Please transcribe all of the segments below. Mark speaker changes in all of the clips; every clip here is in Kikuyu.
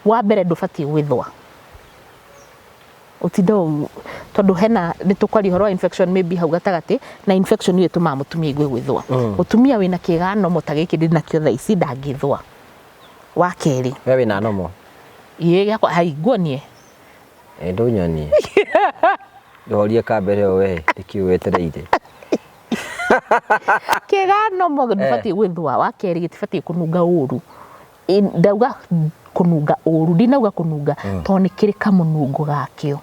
Speaker 1: Wa mbere ndũbatiĩ gwĩthũa ũtinde tondũ hena nĩ tũkwaria ũhoro wa infection maybe hau gatagatĩ, na infection ĩyo ĩtũmaga mũtumia aigue gwĩthũa. Mũtumia wĩna kĩga nomo ta gĩkĩ ndĩ nakĩo thaa ici ndangĩthũa. Wa kerĩ,
Speaker 2: We wĩna nomo?
Speaker 1: Ĩĩ, gĩakwa hai nguonie.
Speaker 2: Ĩ ndũnyonie. Ndũhorie kambere ĩyo we, nĩkĩ wetereire?
Speaker 1: Kĩga nomo ndũbatiĩ gwĩthũa. Wa kerĩ, gĩtibatiĩ kũnunga ũru. Ndauga kũnunga ũru, ndinauga kũnunga tondũ nĩ kĩrĩ kamũnungo gakĩo.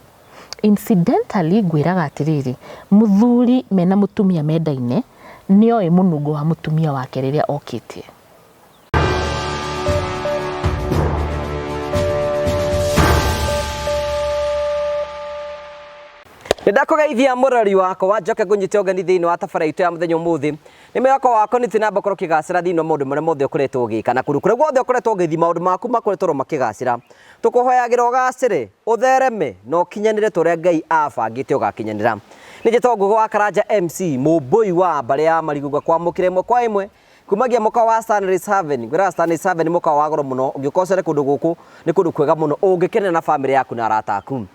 Speaker 1: Incidentally ngwĩraga atĩrĩrĩ, mũthuri mena mũtumia mendaine nĩoĩ mũnungo wa mũtumia wake rĩrĩa okĩtie.
Speaker 2: Nĩ ndakũgeithia mũrori wakwa wa njoke ngũnyite ũgeni thĩinĩ wa tabara itũ ya mũthenya ũmũthĩ. Nĩ mwĩhoko wakwa nĩ namba ũkorwo ũkĩgacĩra thĩinĩ wa maũndũ marĩa mothe ũkoretwo ũgĩka na kũndũ kũrĩa guothe ũkoretwo ũgĩthiĩ maũndũ maku makoretwo makĩgacĩra. Tũkũhoyagĩra ũgacĩre, ũthereme na ũkinyanĩre ta ũrĩa Ngai abangĩte ũgakinyanĩra. Nĩ njĩtagwo Ngũgĩ wa Karanja MC, mũmbũi wa mbarĩ ya Marigũ, ngakwamũkĩra ĩmwe kwa ĩmwe kumagia mũkawa wa Stanley's Haven. Ngwĩraga Stanley's Haven nĩ mũkawa wa goro mũno, ũngĩũka ũcere kũndũ gũkũ nĩ kũndũ kwega mũno ũngĩkenera na bamĩrĩ yaku na arata aku.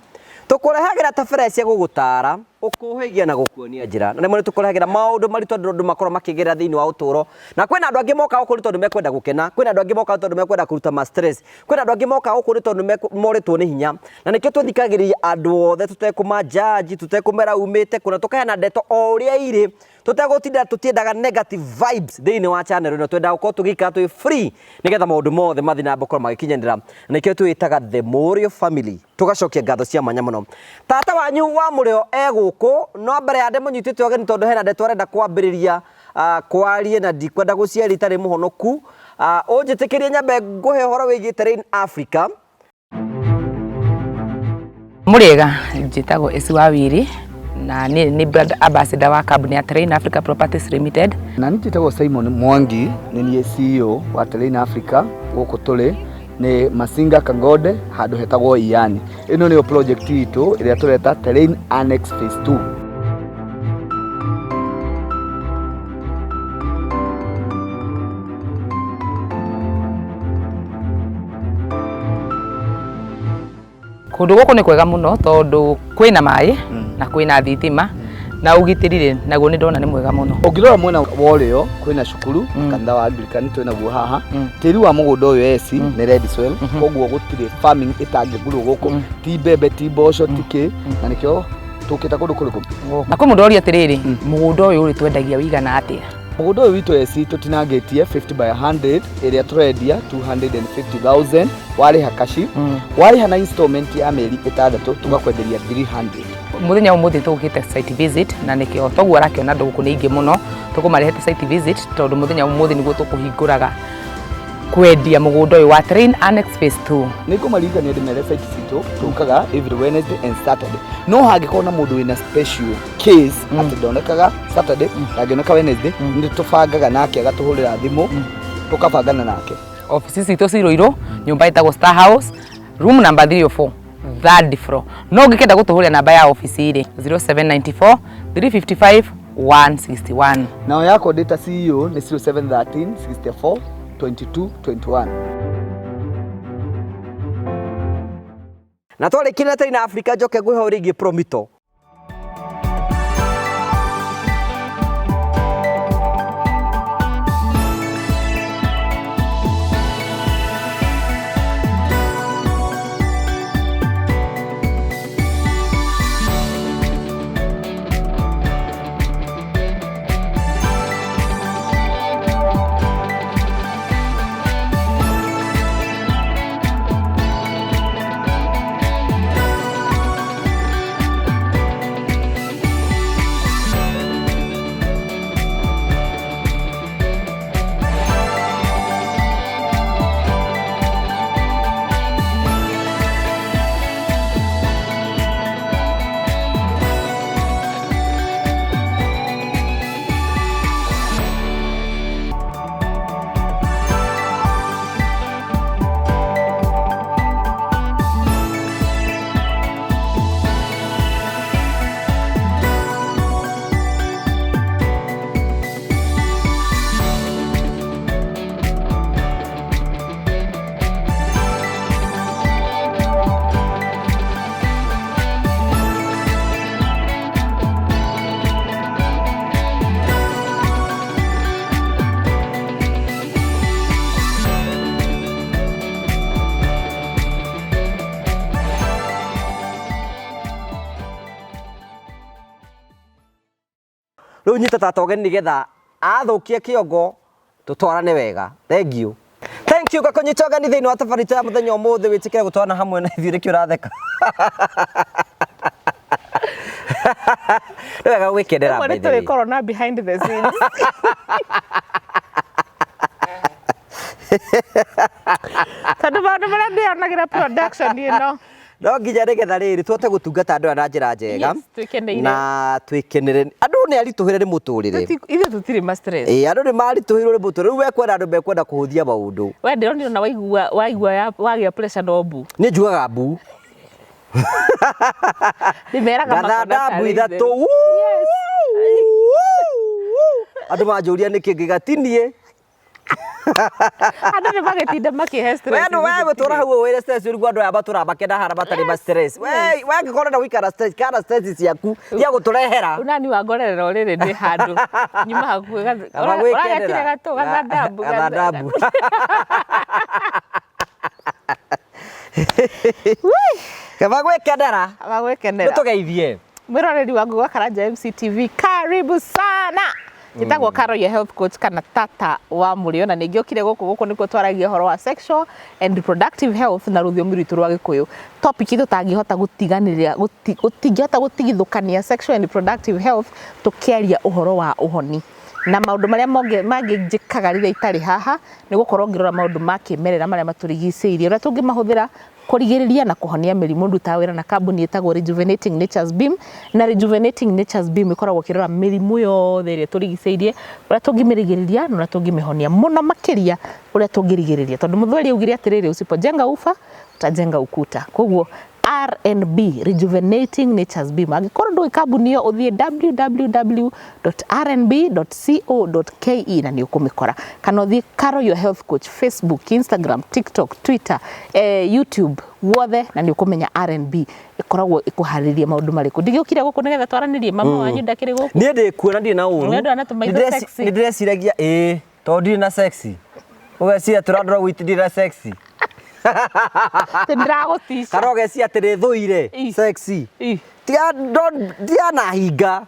Speaker 2: Tũkũrehagĩra tabarĩra cia gũgũtaara, gũkũhĩgia na gũkuonia njĩra. Na rĩmwe nĩ tũkũrehagĩra maũndũ maritũ andũ makoragwo makĩgerera thĩinĩ wa ũtũũro. Na kwĩna andũ angĩ mokaga gũkũ nĩ tondũ mekwenda gũkena, kwĩna andũ angĩ mokaga tondũ mekwenda kũruta ma stress, kwĩna andũ angĩ mokaga gũkũ nĩ tondũ morĩtwo nĩ hinya. Na nĩkĩo tũthikagĩrĩria andũ othe tũtekũma judge, tũtekũmera umĩte kũ, na tũkaheana ndeto o ũrĩa irĩ. Tũtegũtinda, tũtiendaga negative vibes thĩinĩ wa channel ĩno, twendaga gũkorwo tũgĩikara twĩ free nĩgetha maũndũ mothe mathiĩ na mbere gũkorwo magĩkinyanĩra. Na nĩkĩo twĩtaga The Mũrĩo Family. Tũgacokia ngatho cia mwanya mũno. Tata wanyu wa mũrĩo e gũkũ, no mbere ya ndĩmũnyitĩte ũgeni tondũ hena ndeto arenda kwambĩrĩria kwarie na ndikwenda gũciaria itarĩ mũhonoku. Ũnjĩtĩkĩrie nyambe ngũhe ũhoro wĩgiĩ Terrain Africa.
Speaker 3: Mũrĩega, njĩtagwo Esi wa Wiri na niĩ nĩ brand ambassador wa kambuni ya Terrain Africa Properties Limited.
Speaker 4: Na niĩ njĩtagwo Simon Mwangi, nĩ niĩ CEO wa Terrain Africa. Gũkũ tũrĩ nĩ Masinga Kangode, handũ hetagwo Iyani. Ĩno nĩyo project itũ ĩrĩa tũreta Terrain Annex Phase 2.
Speaker 3: Kũndũ gũkũ nĩ kwega mũno tondũ kwĩna maĩ na kwĩna thitima na ũgitĩri rĩ naguo nĩ ndona nĩ mwega mũno.
Speaker 4: Ũngĩrora mwena wa ũrĩo kwĩna cukuru, kanitha wa Anglican twĩnaguo haha. Tĩri wa mũgũnda ũyũ eci nĩ red soil, koguo gũtirĩ farming ĩtangĩgurwo gũkũ, ti mbembe, ti mboco, ti kĩ, na nĩkĩo tũkĩte kũndũ kũrĩkũ?
Speaker 3: Na kwĩ mũndũ ũroria atĩrĩrĩ, mũgũnda ũyũ rĩ twendagia wĩigana atĩa?
Speaker 4: Mũgũnda ũyũ witũ eci tũtinangĩtie 50 by 100 ĩrĩa tũrendia 250,000 warĩha kaci, warĩha na installment ya mĩeri 6 tũgakwenderia 300.
Speaker 3: Mũthenya ũmũthĩ tũkĩte site visit na nĩkĩo toguo arakĩona andũ gũkũ nĩ aingĩ mũno, tũkũmarehete site visit tondũ mũthenya ũmũthĩ nĩguo tũkũhingũraga kwendia mũgũnda ũyũ wa Terrain Annex Phase 2.
Speaker 4: Nĩ ngũmaririkania ndĩmere site citũ tũkaga every Wednesday and Saturday, no hangĩkorwo na mũndũ wĩna special case atĩ ndonekaga Saturday, ndangĩoneka Wednesday, nĩ tũbangaga nake agatũhũrĩra thimũ, tũkabangana nake.
Speaker 3: Ofici citũ ci Ruiru, nyũmba ĩtagwo Star House, room number 304, third floor. No ũngĩkenda gũtũhũrĩra namba ya ofici rĩ, 0794 355 161.
Speaker 4: Nao yakwa ndĩ ta CEO nĩ 0713 64 22 21.
Speaker 2: Na twarĩkia na Terrain Africa njoke ngwĩhe ũrĩa ingĩ Promito. Rĩu nyita tata ũgeni nĩgetha athũkie kĩongo tũtwarane wega. Thank you. Thank you ngakũnyita ũgeni thĩinĩ wa tabarĩra itũ ya mũthenya ũmũthĩ wĩtĩkĩre gũtwarana hamwe na ithuĩ nĩkĩo ũratheka. Nĩ wega gwĩkenera
Speaker 1: Rĩmwe
Speaker 2: by
Speaker 1: nĩ
Speaker 2: the way.
Speaker 1: tũrĩkorwo na behind the scenes. Tondũ maũndũ marĩa ndĩyonagĩra production ĩno.
Speaker 2: No nginya nĩgetha rĩrĩ tũhote gũtungata andũ aya na njĩra njega
Speaker 1: Yes, twĩkeneire.
Speaker 2: na twĩkenere. Andũ nĩ aritũhĩre nĩ mũtũrĩre.
Speaker 1: Ithuĩ tũtirĩ ma stress.
Speaker 2: Ĩĩ andũ nĩ maritũhĩirwo nĩ mũtũrĩre. Rĩu wekwenda andũ mekwenda kũhũthia maũndũ.
Speaker 1: We ndĩronire ona waigua waigua wagĩa pressure no mbu.
Speaker 2: Niĩ njugaga mbu.
Speaker 1: Ndĩmeraga makona
Speaker 2: Ngathanda mbu
Speaker 1: tarĩ
Speaker 2: ithatũ.
Speaker 1: itherũ.
Speaker 2: Wuu! Andũ manjũria nĩkĩ ngĩga ti niĩ.
Speaker 1: Andũ nĩ magĩtinda makĩhe stress.
Speaker 2: We andũ we gũtũra hau wĩre stress ũrigwo andũ aya matũraga makena hara matarĩ ma stress. We we angĩkorwo ũrenda gũikara stress ikara na stress ciaku tiga gũtũrehera.
Speaker 1: Unani wangorerera ũrĩrĩ ndĩ handũ nyuma hakuhĩ
Speaker 2: Kaba gwĩkenera.
Speaker 1: ũragetire gatũ gathandambu
Speaker 2: Gathandambu. Kaba gwĩkenera.
Speaker 1: Kaba gwĩkenera.
Speaker 2: Nĩtũgeithie.
Speaker 1: Mwĩroreri wangu wa Karanja MCTV, karibu sana. Njĩtagwo Caro your health coach kana tata wa mũrĩo na nĩngĩokire gũkũ gũkũ nĩkuo twaragia ũhoro wa sexual and reproductive health na rũthiomi rwitũ rwa Gĩkũyũ. Topic tũtangĩhota gũtiganĩria gũtingĩhota gũtigithũkania sexual and reproductive health tũkĩaria ũhoro wa ũhoni na maũndũ marĩa mangĩ njĩkaga rĩrĩa itarĩ haha nĩ gũkorwo ngĩrora maũndũ ma kĩmerera marĩa matũrigicĩirie ũrĩa tũngĩmahũthĩra kũrigĩrĩria na kũhonia mĩrimũ. Ndutaga wĩra na kambuni ĩtagwo Rejuvenating Nature's Beam, na Rejuvenating Nature's Beam ĩkoragwo ĩkĩrora mĩrimũ yothe ĩrĩa tũrigicĩirie, ũrĩa tũngĩmĩrigĩrĩria na ũrĩa tũngĩmĩhonia, mũno makĩria ũrĩa tũngĩrigĩrĩria, tondũ mũthweri augire atĩrĩrĩ, usipojenga ufa utajenga ukuta. Koguo R&B Rejuvenating Nature's Beam, angĩkorwo ndũĩ kambuni ĩyo ũthiĩ www.rnb.co.ke na nĩ ũkũmĩkora, kana ũthiĩ Caro Your Health Coach Facebook, Instagram, TikTok, Twitter, YouTube guothe na nĩ ũkũmenya R&B ĩkoragwo ĩkũharĩrĩria maũndũ marĩkũ. Ndigĩũkire gũkũ nĩgetha twaranĩrie, mama wanyu ndakĩrĩ gũkũ.
Speaker 2: Niĩ ndĩ kuo na ndirĩ na ũru.
Speaker 1: Nĩ ũndũ wa na tũmaitho sexy.
Speaker 2: Nĩ ndĩreciragia ĩĩ tondũ ndirĩ na sexy. Ũgeciria tũrandora gwitũ ndirĩ na sexy.
Speaker 1: Ndĩragũtica.
Speaker 2: Kana ũgeciria atĩ nĩthũire
Speaker 1: Ĩ.
Speaker 2: sexy.
Speaker 1: Ĩ.
Speaker 2: Tiga tiga na hinga.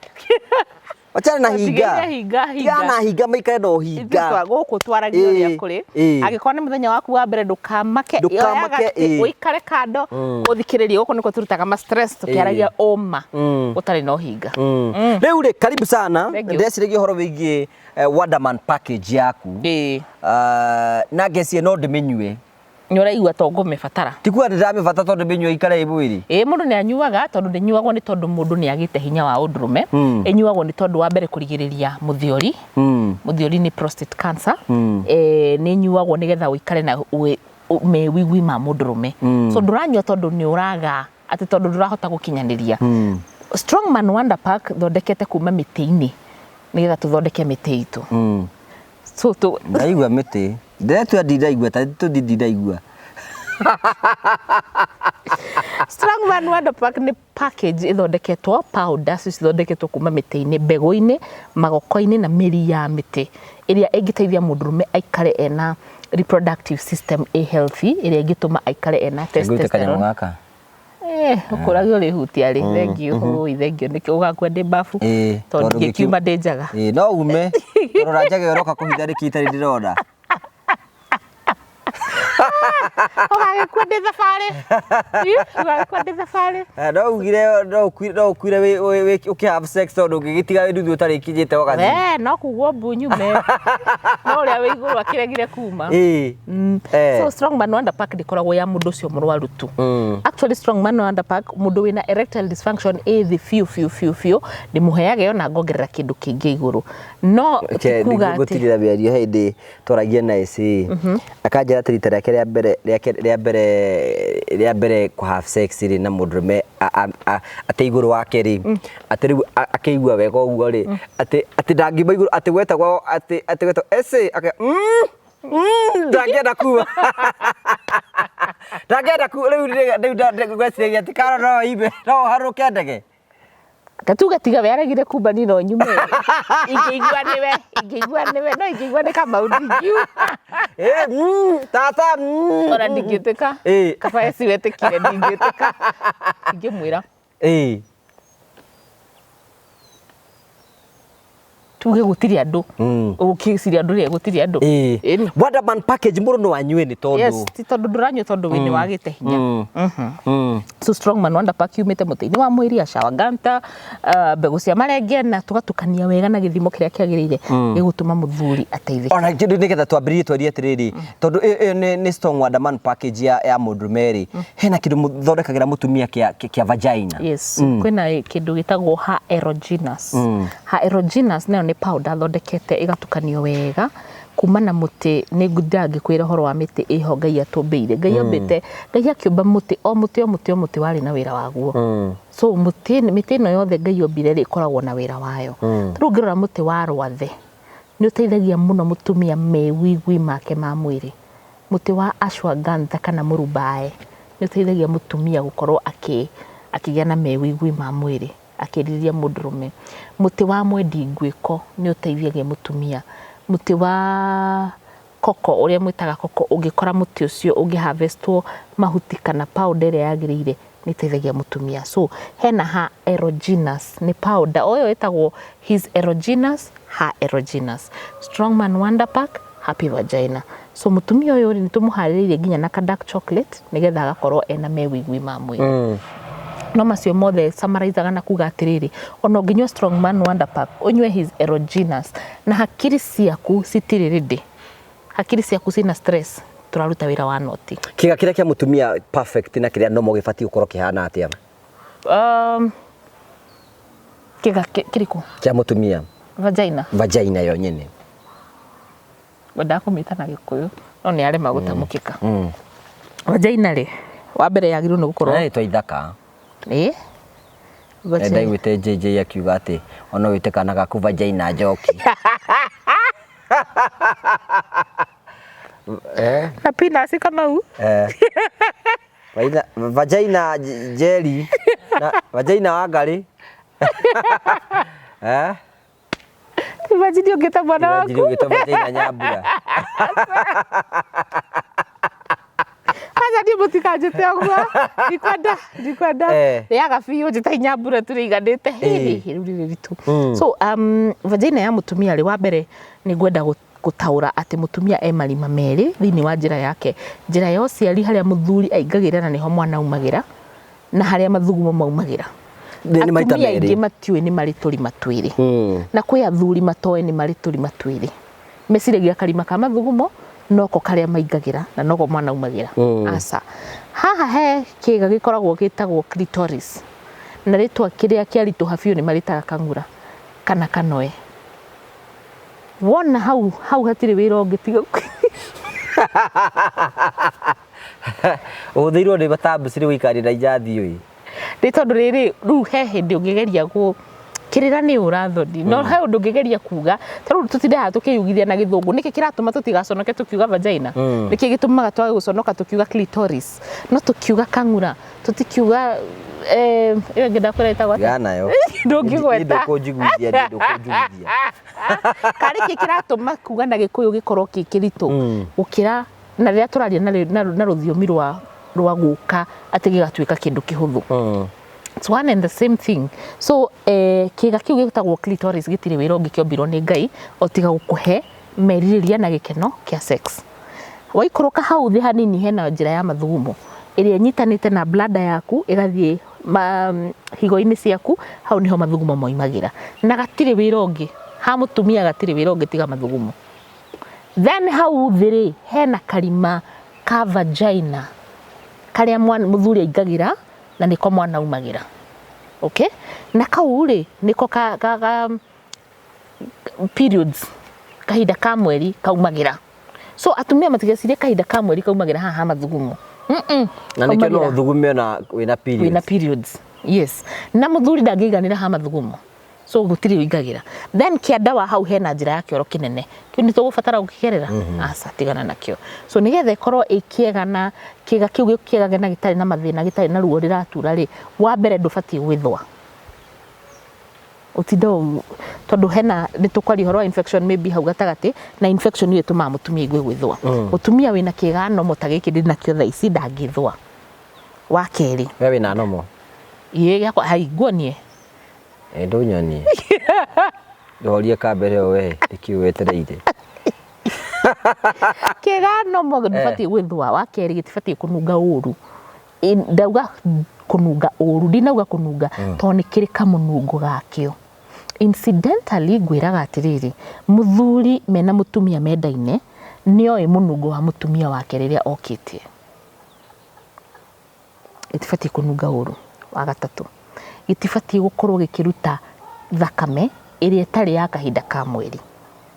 Speaker 2: Wachana na hinga.
Speaker 1: Tigĩrĩra hinga, hinga.
Speaker 2: Tiga na hinga maikare na ũhinga.
Speaker 1: Gũkũ twaragia ũrĩa
Speaker 2: Ĩ,
Speaker 1: kũrĩ.
Speaker 2: ĩ.
Speaker 1: Angĩkorwo nĩ mũthenya waku wa mbere ndũkamake,
Speaker 2: Ndũkamake,
Speaker 1: oya gatĩ,
Speaker 2: ĩ.
Speaker 1: ũikare kando ũthikĩrĩrie. Gũkũ nĩkuo tũrutaga ma stress tũkĩaragia ũma ũtarĩ na ũhinga.
Speaker 2: Rĩu rĩ karibu sana.
Speaker 1: Thank you.
Speaker 2: Ndĩreciragia ũhoro wĩgiĩ Wonderman package yaku.
Speaker 1: Ĩ.
Speaker 2: Na ngeciria no ndĩmĩnyue.
Speaker 1: Nĩ ũraigua to ngũmĩbatara.
Speaker 2: Ti kuga ndĩramĩbata tondũ ndĩmĩnyue ikare ĩ mwĩrĩ.
Speaker 1: Ĩ mũndũ nĩ anyuaga tondũ ndĩnyuagwo nĩ tondũ mũndũ nĩ agĩte hinya wa ũndũrũme. Ĩnyuagwo nĩ tondũ wa mbere kũrigĩrĩria mũthiori. Mũthiori nĩ prostate cancer. Nĩ ĩnyuagwo nĩgetha ũikare na mewigwi ma mũndũrũme. So ndũranyua tondũ nĩ ũraga atĩ tondũ ndũrahota gũkinyanĩria. Strongman Wonder Pack thondekete kuma mĩtĩ-inĩ nĩgetha tũthondeke mĩtĩ itũ. So
Speaker 2: Ndaigua mĩtĩ. Ndĩretua ndiraigua ta tũthi ndiraigua.
Speaker 1: Strongman Wonder Pack nĩ package ĩthondeketwo powders cithondeketwo kuma mĩtĩ-inĩ, mbegũ-inĩ, magoko-inĩ na mĩri ya mĩtĩ ĩrĩa ĩngĩteithia mũndũrũme aikare ena reproductive system ĩ healthy, ĩrĩa ĩngĩtũma aikare ena
Speaker 2: Ngũite kanyamũ
Speaker 1: testosterone.
Speaker 2: gaka.
Speaker 1: Ũkũragio ũrĩhutia rĩ, thengiũ, hũi, thengiũ, nĩkĩo ũgakua ndĩ mbabu,
Speaker 2: Ĩ,
Speaker 1: tondũ
Speaker 2: tondũ
Speaker 1: ngĩkiuma ndĩ njaga.
Speaker 2: Ĩ, no ume. Rora njaga ĩyo ũroka kũhitha nĩkĩ itarĩ ndĩrona.
Speaker 1: Ũgagĩkua ndĩ thabarĩ. Ũgagĩkua ndĩ thabarĩ.
Speaker 2: No ugire no ukuire no ukuire wĩ ũkĩ have sex tondũ ũngĩgĩtiga wĩ nuthu ũtarĩ ikinyĩte wagathi.
Speaker 1: We, no kugwo mbu nyume. No ũrĩa wĩ igũrũ akĩregire kuma.
Speaker 2: Ĩ.
Speaker 1: So Strongman Wonder Pack ndĩkoragwo ya mũndũ ũcio mũrwaru tu. Actually Strongman Wonder Pack mũndũ wĩna erectile dysfunction ĩ thĩ biũ biũ biũ biũ ndĩmũheaga ĩyo na ngongerera kĩndũ kĩngĩ igũrũ. No ti kuga atĩ
Speaker 2: Gũtirĩra mĩario hĩndĩ twaragia na AC akanjĩra atĩ rita rĩake rĩa mbere rĩake rĩa mbere rĩa mbere kũ have sex rĩ na mũndũrũme atĩ igũrũ wake rĩ atĩ rĩu akĩigua wega ũguo rĩ atĩ atĩ ndangiuma igũrũ atĩ gwetagwo atĩ atĩ gwetagwo AC aka ndangĩenda kuma ndangĩenda kuma rĩu rĩu ngwĩciragia atĩ karo no ime no ũharũke ndege.
Speaker 1: Gatuga tiga we aregire kumba ni no nyume. Ingĩigua nĩwe, ingĩigua nĩwe, no ingĩigua nĩ Kamau ndingiuma.
Speaker 2: Tata
Speaker 1: Ona ndingĩtĩka. Kaba eci wetĩkire ndingĩtĩka. Ingĩmwĩra. Tuge gũtirĩ andũ. Ũgĩciria andũ rĩ, gũtirĩ andũ. Ĩni.
Speaker 2: Wonderman package mũndũ no anyue nĩ tondũ
Speaker 1: Yes, ti tondũ ndũranyua tondũ wĩ nĩ wagĩte hinya. So Strongman Wonder Pack yumĩte mũtĩ-inĩ wa mwĩri, ashwagandha, mbegũ cia marenge, na tũgatukania wega na gĩthimo kĩrĩa kĩagĩrĩire gĩgũtũma mũthuri ateithĩke.
Speaker 2: Ona kĩndũ nĩgetha twambĩrĩrie twarie atĩrĩrĩ, tondũ ĩyo nĩ Strong Wonderman package ya mũndũrũme rĩ, hena kĩndũ mũthondekagĩra mũtumia kĩa vagina.
Speaker 1: Yes, kwĩna kĩndũ gĩtagwo ha erogenous. Ha erogenous nayo nĩ powder thondekete ĩgatukanio wega kuma na mũtĩ. Nĩ ndangĩkwĩra ũhoro wa mĩtĩ ĩho Ngai atũmbĩire. Ngai ombĩte, Ngai akĩũmba mũtĩ, o mũtĩ o mũtĩ o mũtĩ warĩ na wĩra waguo. So mĩtĩ ĩno yothe Ngai ombire rĩ, ĩkoragwo na wĩra wayo. Rĩu ũngĩrora mũtĩ wa rwathe nĩ ũteithagia mũno mũtumia mewĩigwi make ma mwĩrĩ. Mũtĩ wa ashwagandha kana mũrubae nĩ ũteithagia mũtumia gũkorwo akĩgĩa na mewĩigwi ma mwĩrĩ, akĩrirĩria mũndũrũme. Mũtĩ wa mwendi ngwĩko nĩ ũteithagia mũtumia. Mũtĩ wa koko, ũrĩa mwĩtaga koko, ũngĩkora mũtĩ ũcio ũngĩ harvestwo mahuti kana powder ĩrĩa yagĩrĩire, nĩ ĩteithagia mũtumia. So hena ha erogenous, nĩ powder o ĩyo ĩtagwo his erogenous, ha erogenous. Strongman Wonder Pack, happy vagina. So mũtumia ũyũ rĩ, nĩ tũmũharĩrĩirie nginya na ka dark chocolate nĩgetha agakorwo ena mewĩigwi ma mwĩrĩ. No macio mothe summarizaga na kuga atĩrĩrĩ, ona ũngĩnyua Strongman Wonder Pack, ũnyue his erogenous na hakiri ciaku citirĩ ready, hakiri ciaku cina stress, tũraruta wĩra wa noti.
Speaker 2: Kĩga kĩrĩa kĩa mũtumia perfect na kĩrĩa normal gĩbatiĩ gũkorwo kĩhana atĩa?
Speaker 1: Kĩga kĩrĩkũ?
Speaker 2: Kĩa mũtumia.
Speaker 1: Vagina.
Speaker 2: Vagina yo nyene.
Speaker 1: Ngwendaga kũmĩta na Gĩkũyũ no nĩ arema gũtamũkĩka. Vagina rĩ, wa mbere yagĩrĩirwo nĩ gũkorwo
Speaker 2: Na rĩtwa ithaka.
Speaker 1: Ĩ? Vagina.
Speaker 2: Ndaiguĩte JJ akiuga atĩ ona wĩte kana gaku vagina njoki.
Speaker 1: Na penis Kamau.
Speaker 2: Vagina, vagina Jerry na vagina Wangari.
Speaker 1: Imagine ũngĩta mwana waku.
Speaker 2: Imagine ũngĩta vagina Nyambura.
Speaker 1: Aca niĩ mũtikanjĩte ũguo. Ndikwenda, ndikwenda. Rĩaga biũ njĩta Nyambura tũrĩiganĩte. Hihi rĩu rĩrĩ ritũ. So vagina ya mũtumia rĩ, wa mbere nĩ ngwenda gũtaũra atĩ mũtumia e marima merĩ thĩinĩ wa njĩra yake. Njĩra ya ũciari harĩa mũthuri aingagĩra na nĩho mwana aumagĩra, na harĩa mathugumo maumagĩra.
Speaker 2: Nĩ maita
Speaker 1: Atumia
Speaker 2: merĩ.
Speaker 1: aingĩ matiũĩ nĩ marĩ tũrima twĩrĩ. Na kwĩ athuri matoĩ nĩ marĩ tũrima twĩrĩ. Meciragia karima ka mathugumo noko karĩa maingagĩra na noko mwana aumagĩra. Aca. Haha he kĩga gĩkoragwo gĩtagwo clitoris. Na rĩtwa kĩrĩa kĩaritũha biũ nĩ marĩtaga kang'ura kana kanoe. Wona hau, hau hatirĩ wĩra ũngĩ tiga
Speaker 2: Ũhũthĩirwo nĩ matambuci rĩ gũikarĩra na ijathi ũyũ.
Speaker 1: Nĩ tondũ rĩrĩ, rĩu he hĩndĩ ũngĩgeria kĩrĩra nĩ ũrathoni, no he ũndũ ũngĩgeria kuga, ta rĩu tũtindaga tũkĩyugithia na gĩthũngũ, nĩkĩ kĩratũma tũtigaconoke tũkiuga vagina? Nĩkĩ gĩtũmaga twage gũconoka tũkiuga clitoris? No tũkiuga kang'ura, tũtikiuga ĩyo ĩngĩ ndakwĩra ĩtagwo atĩa?
Speaker 2: Tigana nayo.
Speaker 1: Ndũngĩgweta.
Speaker 2: Niĩ ndũkũnjiguithia, niĩ ndũkũnjiguithia.
Speaker 1: Karĩ kĩ kĩratũma kuga na gĩkũyũ gĩkorwo kĩ kĩritũ gũkĩra na rĩrĩa tũraria na rũthiomi rwa gũka atĩ gĩgatuĩka kĩndũ kĩhũthũ. It's one and the same thing. So kĩga kĩu gĩtagwo clitoris gĩtirĩ wĩra ũngĩ kĩombirwo nĩ Ngai o tiga gũkũhe merirĩria na gĩkeno kĩa sex. Waikũrũka hau thĩ hanini hena njĩra ya mathugumo ĩrĩa ĩnyitanĩte na bladder yaku ĩgathiĩ higo-inĩ ciaku, hau niho mathugumo moimagĩra. Na gatirĩ wĩra ũngĩ, ha mũtumia gatirĩ wĩra ũngĩ tiga mathugumo. Then hau thĩ rĩ, hena karima ka vagina karĩa mũthuri aingagĩra na nĩko mwana aumagĩra. Okay? Na kau rĩ, nĩko ka periods, kahinda ka mweri kaumagĩra. So atumia matigecirie kahinda ka mweri kaumagĩra haha mathugumo.
Speaker 2: Na nĩkĩo no
Speaker 1: Kaumagĩra
Speaker 2: ũthugume ona wĩna periods.
Speaker 1: Wĩna periods. Yes. Na mũthuri ndangĩiganĩra ha mathugumo. So gũtirĩ ũingagĩra. Then kĩanda wa hau hena njĩra ya kĩoro kĩnene. Kĩu nĩ tũgũbatara gũkĩgerera? Aca, tigana nakĩo. So nĩgetha ĩkorwo ĩ kĩega na kĩga kĩu gĩkĩega na gĩtarĩ na mathĩna, gĩtarĩ na ruo rĩratura rĩ, wa mbere ndũbatiĩ gwĩthũa. Ũtinde tondũ hena, nĩ tũkwaria ũhoro wa infection maybe hau gatagatĩ, na infection ĩyo ĩtũmaga mũtumia aigue gwĩthũa. Mũtumia wĩna kĩga nomo ta gĩkĩ ndĩ nakĩo thaa ici ndangĩthũa. Wa kerĩ.
Speaker 2: We wĩna nomo?
Speaker 1: Ĩĩ, gĩakwa, hai, nguonie.
Speaker 2: Ĩ, ndũnyonie. Ndũhorie kambere ĩyo we nĩkĩ wetereire?
Speaker 1: Kĩga normal ndũbatiĩ gwĩthũa. Wa kerĩ, gĩtibatiĩ kũnunga ũru. Ndauga kũnunga ũru, ndinauga kũnunga, tondũ nĩ kĩrĩ kamũnungo gakĩo. Incidentally ngwĩraga atĩrĩrĩ, mũthuri mena mũtumia mendaine, nĩoĩ mũnungo wa mũtumia wake rĩrĩa okĩtie. Gĩtibatiĩ kũnunga ũru. Wa gatatũ, gĩtibatiĩ gũkorwo gĩkĩruta thakame ĩrĩa ĩtarĩ ya kahinda ka mweri.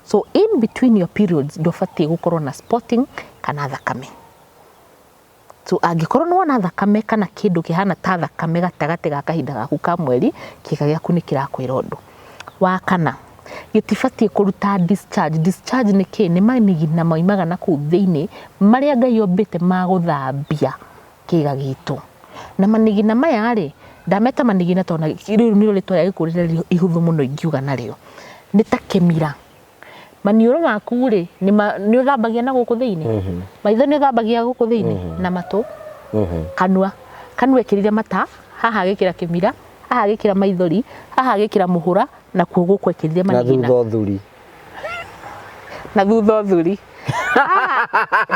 Speaker 1: So in between your periods ndũbatiĩ gũkorwo na spotting kana thakame. So angĩkorwo nĩ wona thakame kana kĩndũ kĩhana ta thakame gatagatĩ ga kahinda gaku ka mweri, kĩga gĩaku nĩ kĩrakwĩra ũndũ. Wa kana, gĩtibatiĩ kũruta discharge. Discharge nĩ kĩ? Nĩ manigina maumaga na kũu thĩinĩ marĩa Ngai ombĩte ma gũthambia kĩga gitũ. Na manigina maya rĩ, ndameta manigina tondũ rĩu nĩrĩo rĩtwa rĩa gĩkũyũ rĩrĩa ihũthũ mũno ingiuga narĩo. Nĩ ta kĩmira. Maniũrũ maku rĩ, nĩ ũthambagia na gũkũ thĩinĩ? Maitho nĩ ũthambagia gũkũ thĩinĩ? Na matũ? Kanua. Kanua ekĩrire mata, haha agĩkĩra kĩmira, haha agĩkĩra maithori, haha agĩkĩra mũhũra, nakuo gũkũ ekĩrire
Speaker 2: Na
Speaker 1: manigina.
Speaker 2: thutha ũthuri.
Speaker 1: Na thutha ũthuri.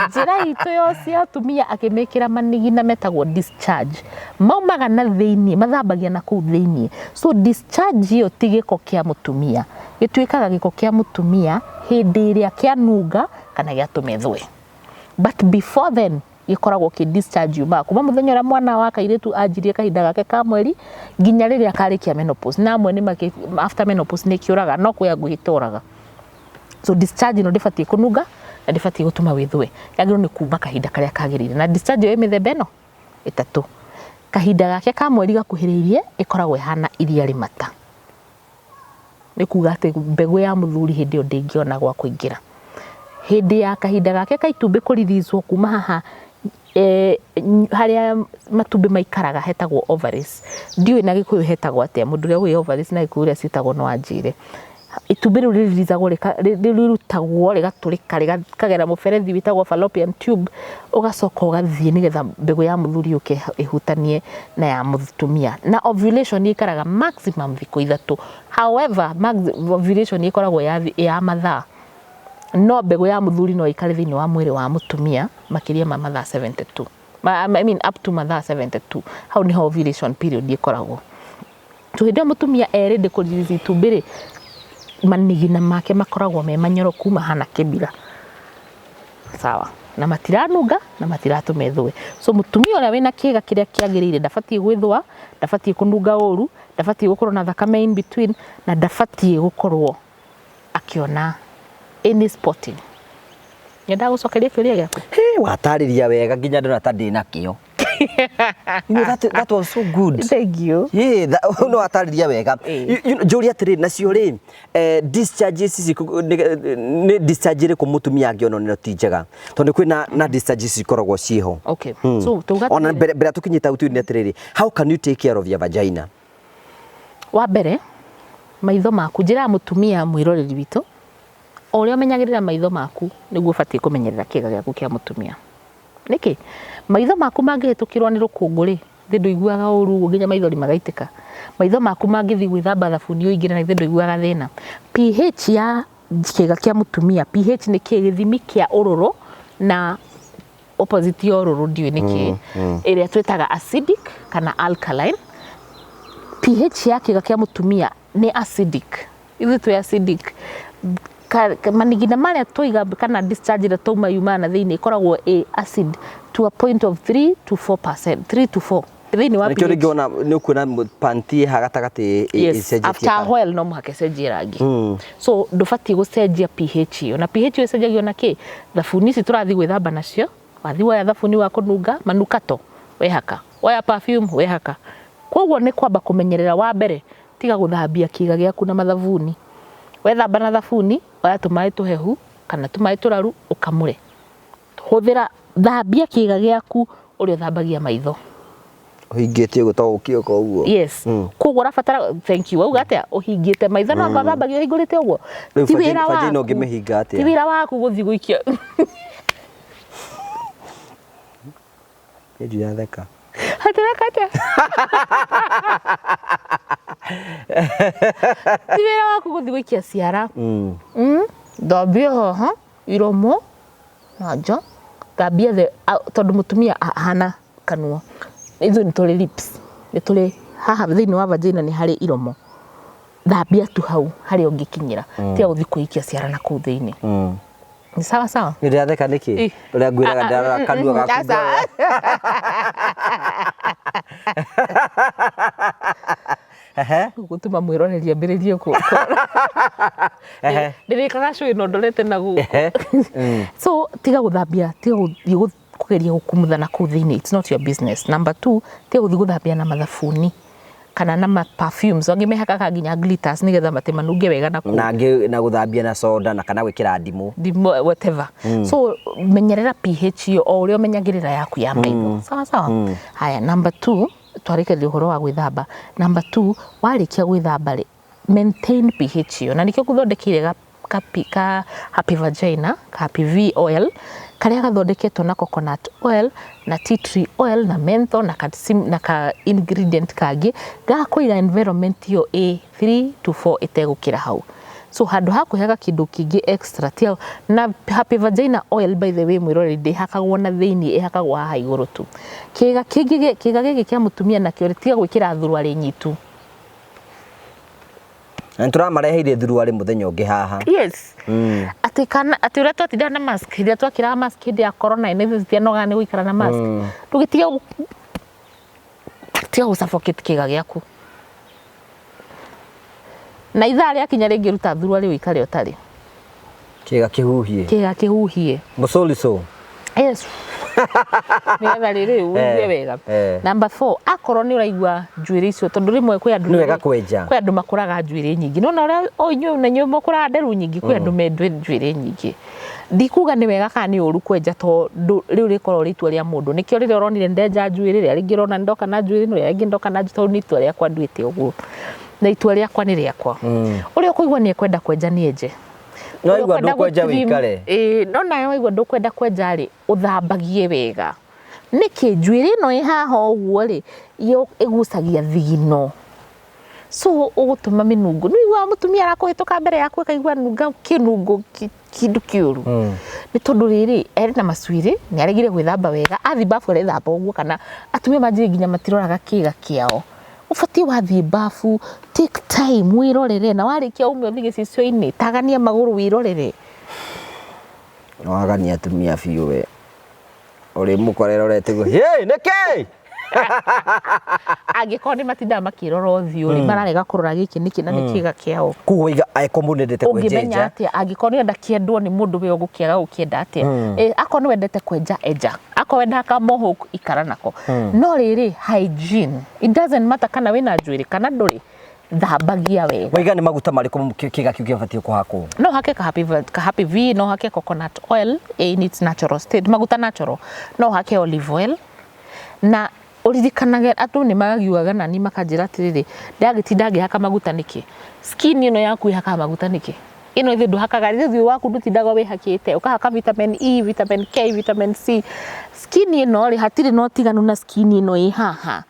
Speaker 1: Njĩra itũ yothe ya atumia akĩmĩkĩra manigina metagwo discharge. Maumaga na thĩinĩ, mathambagia na kũu thĩinĩ. So discharge ĩyo ti gĩko kĩa mũtumia. Gĩtuĩkaga gĩko kĩa mũtumia hĩndĩ ĩrĩa kĩanunga kana gĩatũma ĩthũe. But before then gĩkoragwo kĩ discharge yumaga kuma mũthenya ũrĩa mwana wa kairĩtu anjirie kahinda gake ka mweri nginya rĩrĩa akarĩkia menopause. Na amwe nĩ after menopause nĩ kĩũraga, no kwĩ angĩ gĩtũraga. So discharge ĩno ndĩbatiĩ kũnunga na ndĩbatiĩ gũtũma wĩthũe. Yagĩrĩirwo nĩ kuma kahinda karĩa kagĩrĩire. Na discharge ĩyo ĩ mĩthemba ĩno ĩtatũ. Kahinda gake ka mweri gakuhĩrĩirie ĩkoragwo ĩhana iria rĩmata. Nĩ kuga atĩ mbegũ ya mũthuri hĩndĩ ĩyo ndĩngĩona gwa kũingĩra. Hĩndĩ ya kahinda gake ka itumbĩ kũririicwo kuma haha harĩa matumbĩ maikaraga hetagwo ovaries. Ndiũĩ na gĩkũyũ hetagwo atĩa, mũndũ ũrĩa ũĩ ovaries na gĩkũyũ ũrĩa ciĩtagwo no anjĩre. Itumbĩ rĩu rĩririicagwo, rĩrutagwo rĩgatũrĩka rĩkagera mũberethi wĩtagwo fallopian tube, ũgacoka ũgathiĩ nĩgetha mbegũ ya mũthuri yũke ĩhutanie na ya mũtumia. Na ovulation ĩikaraga maximum thikũ 3. However, ovulation ĩkoragwo ya mathaa. No mbegũ ya mũthuri no ĩikare thĩinĩ wa mwĩrĩ wa mũtumia makĩria ma mathaa 72. I mean up to mathaa 72. Hau nĩho ovulation period ĩkoragwo. So hĩndĩ ĩyo mũtumia e ready kũ release itumbĩ rĩ, manigina make makoragwo me manyoroku mahana kĩmira. Sawa. Na matiranunga na matiratũma ĩthũe. So mũtumia ũrĩa wĩna kĩga kĩrĩa kĩagĩrĩire ndabatiĩ gwĩthũa, ndabatiĩ kũnunga ũru, ndabatiĩ gũkorwo na thakame in between, na ndabatiĩ gũkorwo akĩona any spotting. Nyendaga gũcokeria kĩũria gĩaku.
Speaker 2: Hĩ, watarĩria wega nginya ndona ta ndĩ nakĩo. You know, that was so good.
Speaker 1: Thank you.
Speaker 2: Yeah, no watarĩria wega. Njũrie atĩrĩrĩ, nacio rĩ, discharges ici nĩ discharge ĩrĩkũ mũtumia angĩona nĩ ti njega? Tondũ kwĩna na discharges ikoragwo ciĩho.
Speaker 1: Okay. So tuga
Speaker 2: Ona mbere tũkinyĩte hau tuine atĩrĩrĩ, how can you take care of your vagina?
Speaker 1: Wa mbere, maitho maku, njĩraga mũtumia mwĩroreri witũ, o ũrĩa ũmenyagĩrĩra maitho maku nĩguo ũbatiĩ kũmenyerera kĩga gĩaku kĩa mũtumia. Nĩkĩ? Maitho maku mangĩhĩtũkĩrwo nĩ rũkũngũ rĩ, thĩ ndũiguaga ũru ũguo nginya maithori magaitĩka. Maitho maku mangĩthiĩ gwĩthamba thabuni ũingĩre na githĩ ndũiguaga thĩna. pH ya kĩga kĩa mũtumia, pH nĩ kĩ? Gĩthimi kĩa ũrũrũ na opposite ya ũrũrũ ndiũĩ nĩ kĩ, ĩrĩa twĩtaga acidic kana alkaline. pH ya kĩga kĩa mũtumia nĩ acidic. Ithuĩ twĩ acidic. Manigina marĩa tũiga kana discharge ĩrĩa twauma yumaga na thĩinĩ ĩkoragwo ĩ acid to a point of 3 to 4%, 3 to 4 thĩinĩ wa
Speaker 2: Nĩkĩo
Speaker 1: pH.
Speaker 2: rĩngĩ ona nĩ ũkuona panty ha gatagatĩ
Speaker 1: Yes,
Speaker 2: ĩcenjetie
Speaker 1: after a
Speaker 2: colour.
Speaker 1: while no mũhaka ĩcenjie rangi. So ndũbatiĩ gũcenjia pH ĩyo, na pH ĩyo ĩcenjagio na kĩ? Thabuni ici tũrathiĩ gwĩthamba nacio, wathiĩ woya thabuni wa kũnunga manukato wehaka, woya perfume wehaka. Koguo nĩ kwamba kũmenyerera wa mbere, tiga gũthambia kĩga gĩaku na mathabuni. Wethamba na thabuni, oya tũmaĩ tũhehu kana tũmaĩ tũraru ũkamũre. Hũthĩra, thambia kĩga gĩaku ũrĩa ũthambagia maitho.
Speaker 2: Ũhingĩtie ũguo to ũkĩoka ũguo.
Speaker 1: Yes. Koguo ũrabatara, thank you. Wauga atĩa? Ũhingĩte maitho no anga ũthambagia ũhingũrĩte ũguo.
Speaker 2: Rĩu
Speaker 1: Ti wĩra
Speaker 2: vagina
Speaker 1: waku.
Speaker 2: ũngĩmĩhinga atĩa?
Speaker 1: Ti wĩra waku gũthiĩ gũikia.
Speaker 2: Niĩ ndiratheka.
Speaker 1: Atĩ atĩa? Ti wĩra waku gũthiĩ gũikia ciara. Thambia haha iromo na nja, thambia the tondũ mũtumia ahana kanua, ithuĩ nĩ tũrĩ lips, nĩ tũrĩ haha thĩinĩ wa vagina nĩ harĩ iromo, thambia tu hau harĩa ũngĩkinyĩra, tiga gũthiĩ kwĩikia ciara na kũu thĩinĩ. Nĩ sawa sawa?
Speaker 2: Nĩ ndĩratheka nĩkĩ?
Speaker 1: Ĩ.
Speaker 2: Ũrĩa ngwĩraga ndarora kanua gaku
Speaker 1: Aca.
Speaker 2: ngorora. Ehe.
Speaker 1: Gũtũma mwĩroreri ambĩrĩrie
Speaker 2: Ehe.
Speaker 1: ndĩrĩkaga show ĩno ndorete na gũkũ.
Speaker 2: Ehe.
Speaker 1: So tiga gũthambia, tiga gũthiĩ kũgeria gũkumutha na kũu thĩinĩ, it's not your business. Number two, tiga gũthiĩ gũthambia na mathabuni kana na ma perfumes, angĩ mehakaga nginya glitters nĩgetha matĩ manunge wega na kũu.
Speaker 2: Na angĩ na gũthambia na soda na kana gwĩkĩra ndimũ.
Speaker 1: Ndimũ, whatever. So menyerera pH ĩyo o ũrĩa ũmenyagĩrĩra yaku ya maitho. Sawa sawa. Haya, number two, twarĩkĩrĩria ũhoro wa gwĩthamba. Number two, warĩkia gwĩthamba rĩ, maintain pH ĩyo, na nĩkĩo ngũthondekeire ka Happy Vagina, ka Happy V oil, karĩa gathondeketwo na coconut oil na tea tree oil na menthol na ka ingredient kangĩ ga kũiga environment ĩyo ĩ 3 to 4 ĩtegũkĩra hau. So handũ ha kwĩhaka kĩndũ kĩngĩ extra tia, na Happy Vagina oil by the way mwĩroreri ndĩhakagwo na thĩinĩ, ĩhakagwo haha igũrũ tu. Kĩga kĩngĩ, kĩga gĩkĩ kĩa mũtumia nakĩo rĩ, tiga gwĩkĩra thuruarĩ nyitu.
Speaker 2: Na nĩtũramareheire thuruarĩ mũthenya ũngĩ haha.
Speaker 1: Yes. Atĩ kana atĩ ũrĩa twatindaga na mask, hĩndĩ ĩrĩa twakĩraga mask hĩndĩ ya corona, na ithuĩ tũtianogaga nĩ gũikara na mask. Ndũgĩtige tiga gũ suffocate kĩga gĩaku. Na ithaa rĩakinya rĩngĩ ruta thuruarĩ ũikare ũtarĩ.
Speaker 2: Kĩga kĩhuhie.
Speaker 1: Kĩga kĩhuhie.
Speaker 2: Mũcũricũ.
Speaker 1: Yes. Nĩgetha rĩrĩ ũigue wega. Number 4, akorwo nĩ ũraigua njuĩrĩ icio, tondũ rĩmwe kwĩ andũ
Speaker 2: Nĩ wega kwenja.
Speaker 1: Kwĩ andũ makũraga njuĩrĩ nyingĩ. Nĩwona ũrĩa o inyuĩ na inyuĩ mũkũraga nderu nyingĩ, kwĩ andũ me njuĩrĩ nyingĩ. Ndikuga nĩ wega kana nĩ ũru kwenja, tondũ rĩu rĩkoragwo rĩ itua rĩa mũndũ. Nĩkĩo rĩrĩa ũronire ndenja njuĩrĩ, rĩrĩa rĩngĩ ũrona ndoka na njuĩrĩ, rĩrĩa rĩngĩ ndoka na njuĩrĩ, tondũ nĩ itua rĩakwa nduĩte ũguo. Na itua rĩakwa nĩ rĩakwa. Ũrĩa ũkũigua nĩ ekwenda kwenja nĩ enje.
Speaker 2: No waigua ndũkwenja wĩikare.
Speaker 1: Ĩĩ, no nawe waigua ndũkwenda kwenja rĩ, ũthambagie wega. Nĩkĩ njuĩrĩ ĩno ĩ haha ũguo rĩ, yo ĩgucagia thigino. So ũgũtũma mĩnungo. Nĩ ũiguaga mũtumia arakũhĩtũka mbere yaku akaigua nunga kĩnungo kĩndũ kĩũru. Nĩ tondũ rĩrĩ, arĩ na macuĩrĩ, nĩ aregire gwĩthamba wega, athiĩ bafu arethamba ũguo, kana atumia manjĩrĩ nginya matiroraga kĩga kĩao. Ũbatiĩ wathiĩ bafu, take time, wĩrorere, na warĩkia ume ũthiĩ gĩcicio-inĩ, tagania magũrũ wĩrorere.
Speaker 2: Wagania atumia biũ we. Ũrĩ mũkorera ũrete guo. Hey, nĩkĩ?
Speaker 1: Angĩkorwo nĩ matindaga makĩrora ũthiũ rĩ, mararega kũrora gĩkĩ nĩkĩ na nĩ kĩga kĩao.
Speaker 2: Koguo waiga angĩkorwo mũndũ nĩendete
Speaker 1: Ũngĩmenya
Speaker 2: kwenja.
Speaker 1: atĩa angĩkorwo nĩ ũrenda kĩendwo nĩ mũndũ we ũgũkĩaga gũkĩenda atĩa? Akorwo nĩ wendete kwenja, enja. Akorwo wendaga ka mohawk, ikara nako. No rĩrĩ, hygiene, it doesn't matter kana wĩna njuĩrĩ kana ndũrĩ, thambagia wega.
Speaker 2: Waiga nĩ maguta marĩkũ kĩga kĩu kĩbatiĩ kũhakwo?
Speaker 1: No hake ka Happy V, no hake coconut oil in its natural state, maguta natural. No hake olive oil. Na ũririkanage andũ nĩ magiugaga na niĩ makanjĩra atĩrĩrĩ, ndagĩtinda ngĩhaka maguta nĩkĩ? Skin ĩno yaku ĩhakaga maguta nĩkĩ? Ĩno ithuĩ ndũhakaga, ithuĩ ũthiũ waku ndũtindaga wĩhakĩte, ũkahaka vitamin E, vitamin K, vitamin C. Skin ĩno rĩ, hatirĩ na ũtiganu na skin ĩno ĩ haha.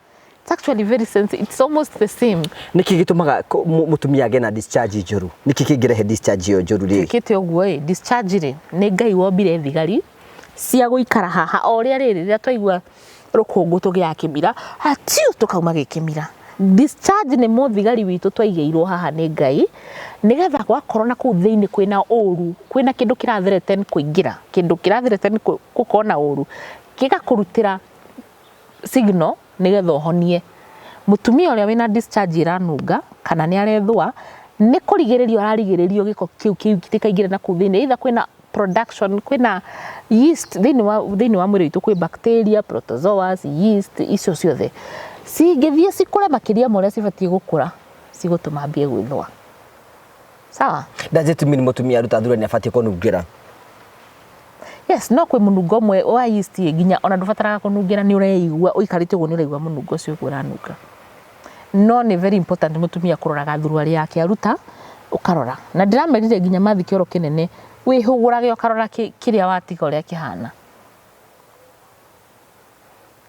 Speaker 1: It's actually very sensitive. It's almost the same.
Speaker 2: Nĩkĩ gĩtũmaga mũtumia agĩe na discharge njũru? Nĩkĩ kĩngĩrehe discharge ĩyo njũru rĩ?
Speaker 1: Tuĩkĩte ũguo ĩ, discharge rĩ, nĩ Ngai wombire thigari cia gũikara haha o ũrĩa rĩrĩ, rĩrĩa twaigua rũkũngũ tũgĩaga kĩmira, hatiu tũkauma gĩkĩmira. Discharge nĩ mũthigari witũ twaigĩirwo haha nĩ Ngai, nĩgetha gwakorwo na kũu thĩinĩ kwĩna ũru, kwĩna kĩndũ kĩrathreaten kũingĩra, kĩndũ kĩrathreaten gũkorwo na ũru, gĩgakũrutĩra signal nĩgetha ũhonie. Mũtumia ũrĩa wĩna discharge ĩranunga kana nĩ arethũa, nĩ kũrigĩrĩrio ararigĩrĩrio gĩko kĩu gĩtikaingĩre na kũu thĩinĩ. Either kwĩna production, kwĩna yeast thĩinĩ wa mwĩrĩ witũ, kwĩ bacteria, protozoas, yeast, icio ciothe cingĩthiĩ cikũre makĩria ma ũrĩa cibatiĩ gũkũra, cigũtũma ambie gwĩthũa. Sawa?
Speaker 2: Does it mean mũtumia aruta thura nĩ abatiĩ kũnungĩra?
Speaker 1: Yes, no kwĩ mũnungo ũmwe wa yeast nginya ona ndũbataraga kũnungĩra, nĩ ũreigua ũikarĩte ũguo nĩ ũraigua mũnungo ũcio ũguo ũranunga. No nĩ very important mũtumia kũroraga thuruarĩ yake aruta, ũkarora. Na ndĩramerire nginya mathiĩ kĩoro kĩnene, wĩhũgũrage ũkarora kĩrĩa watiga ũrĩa kĩhana.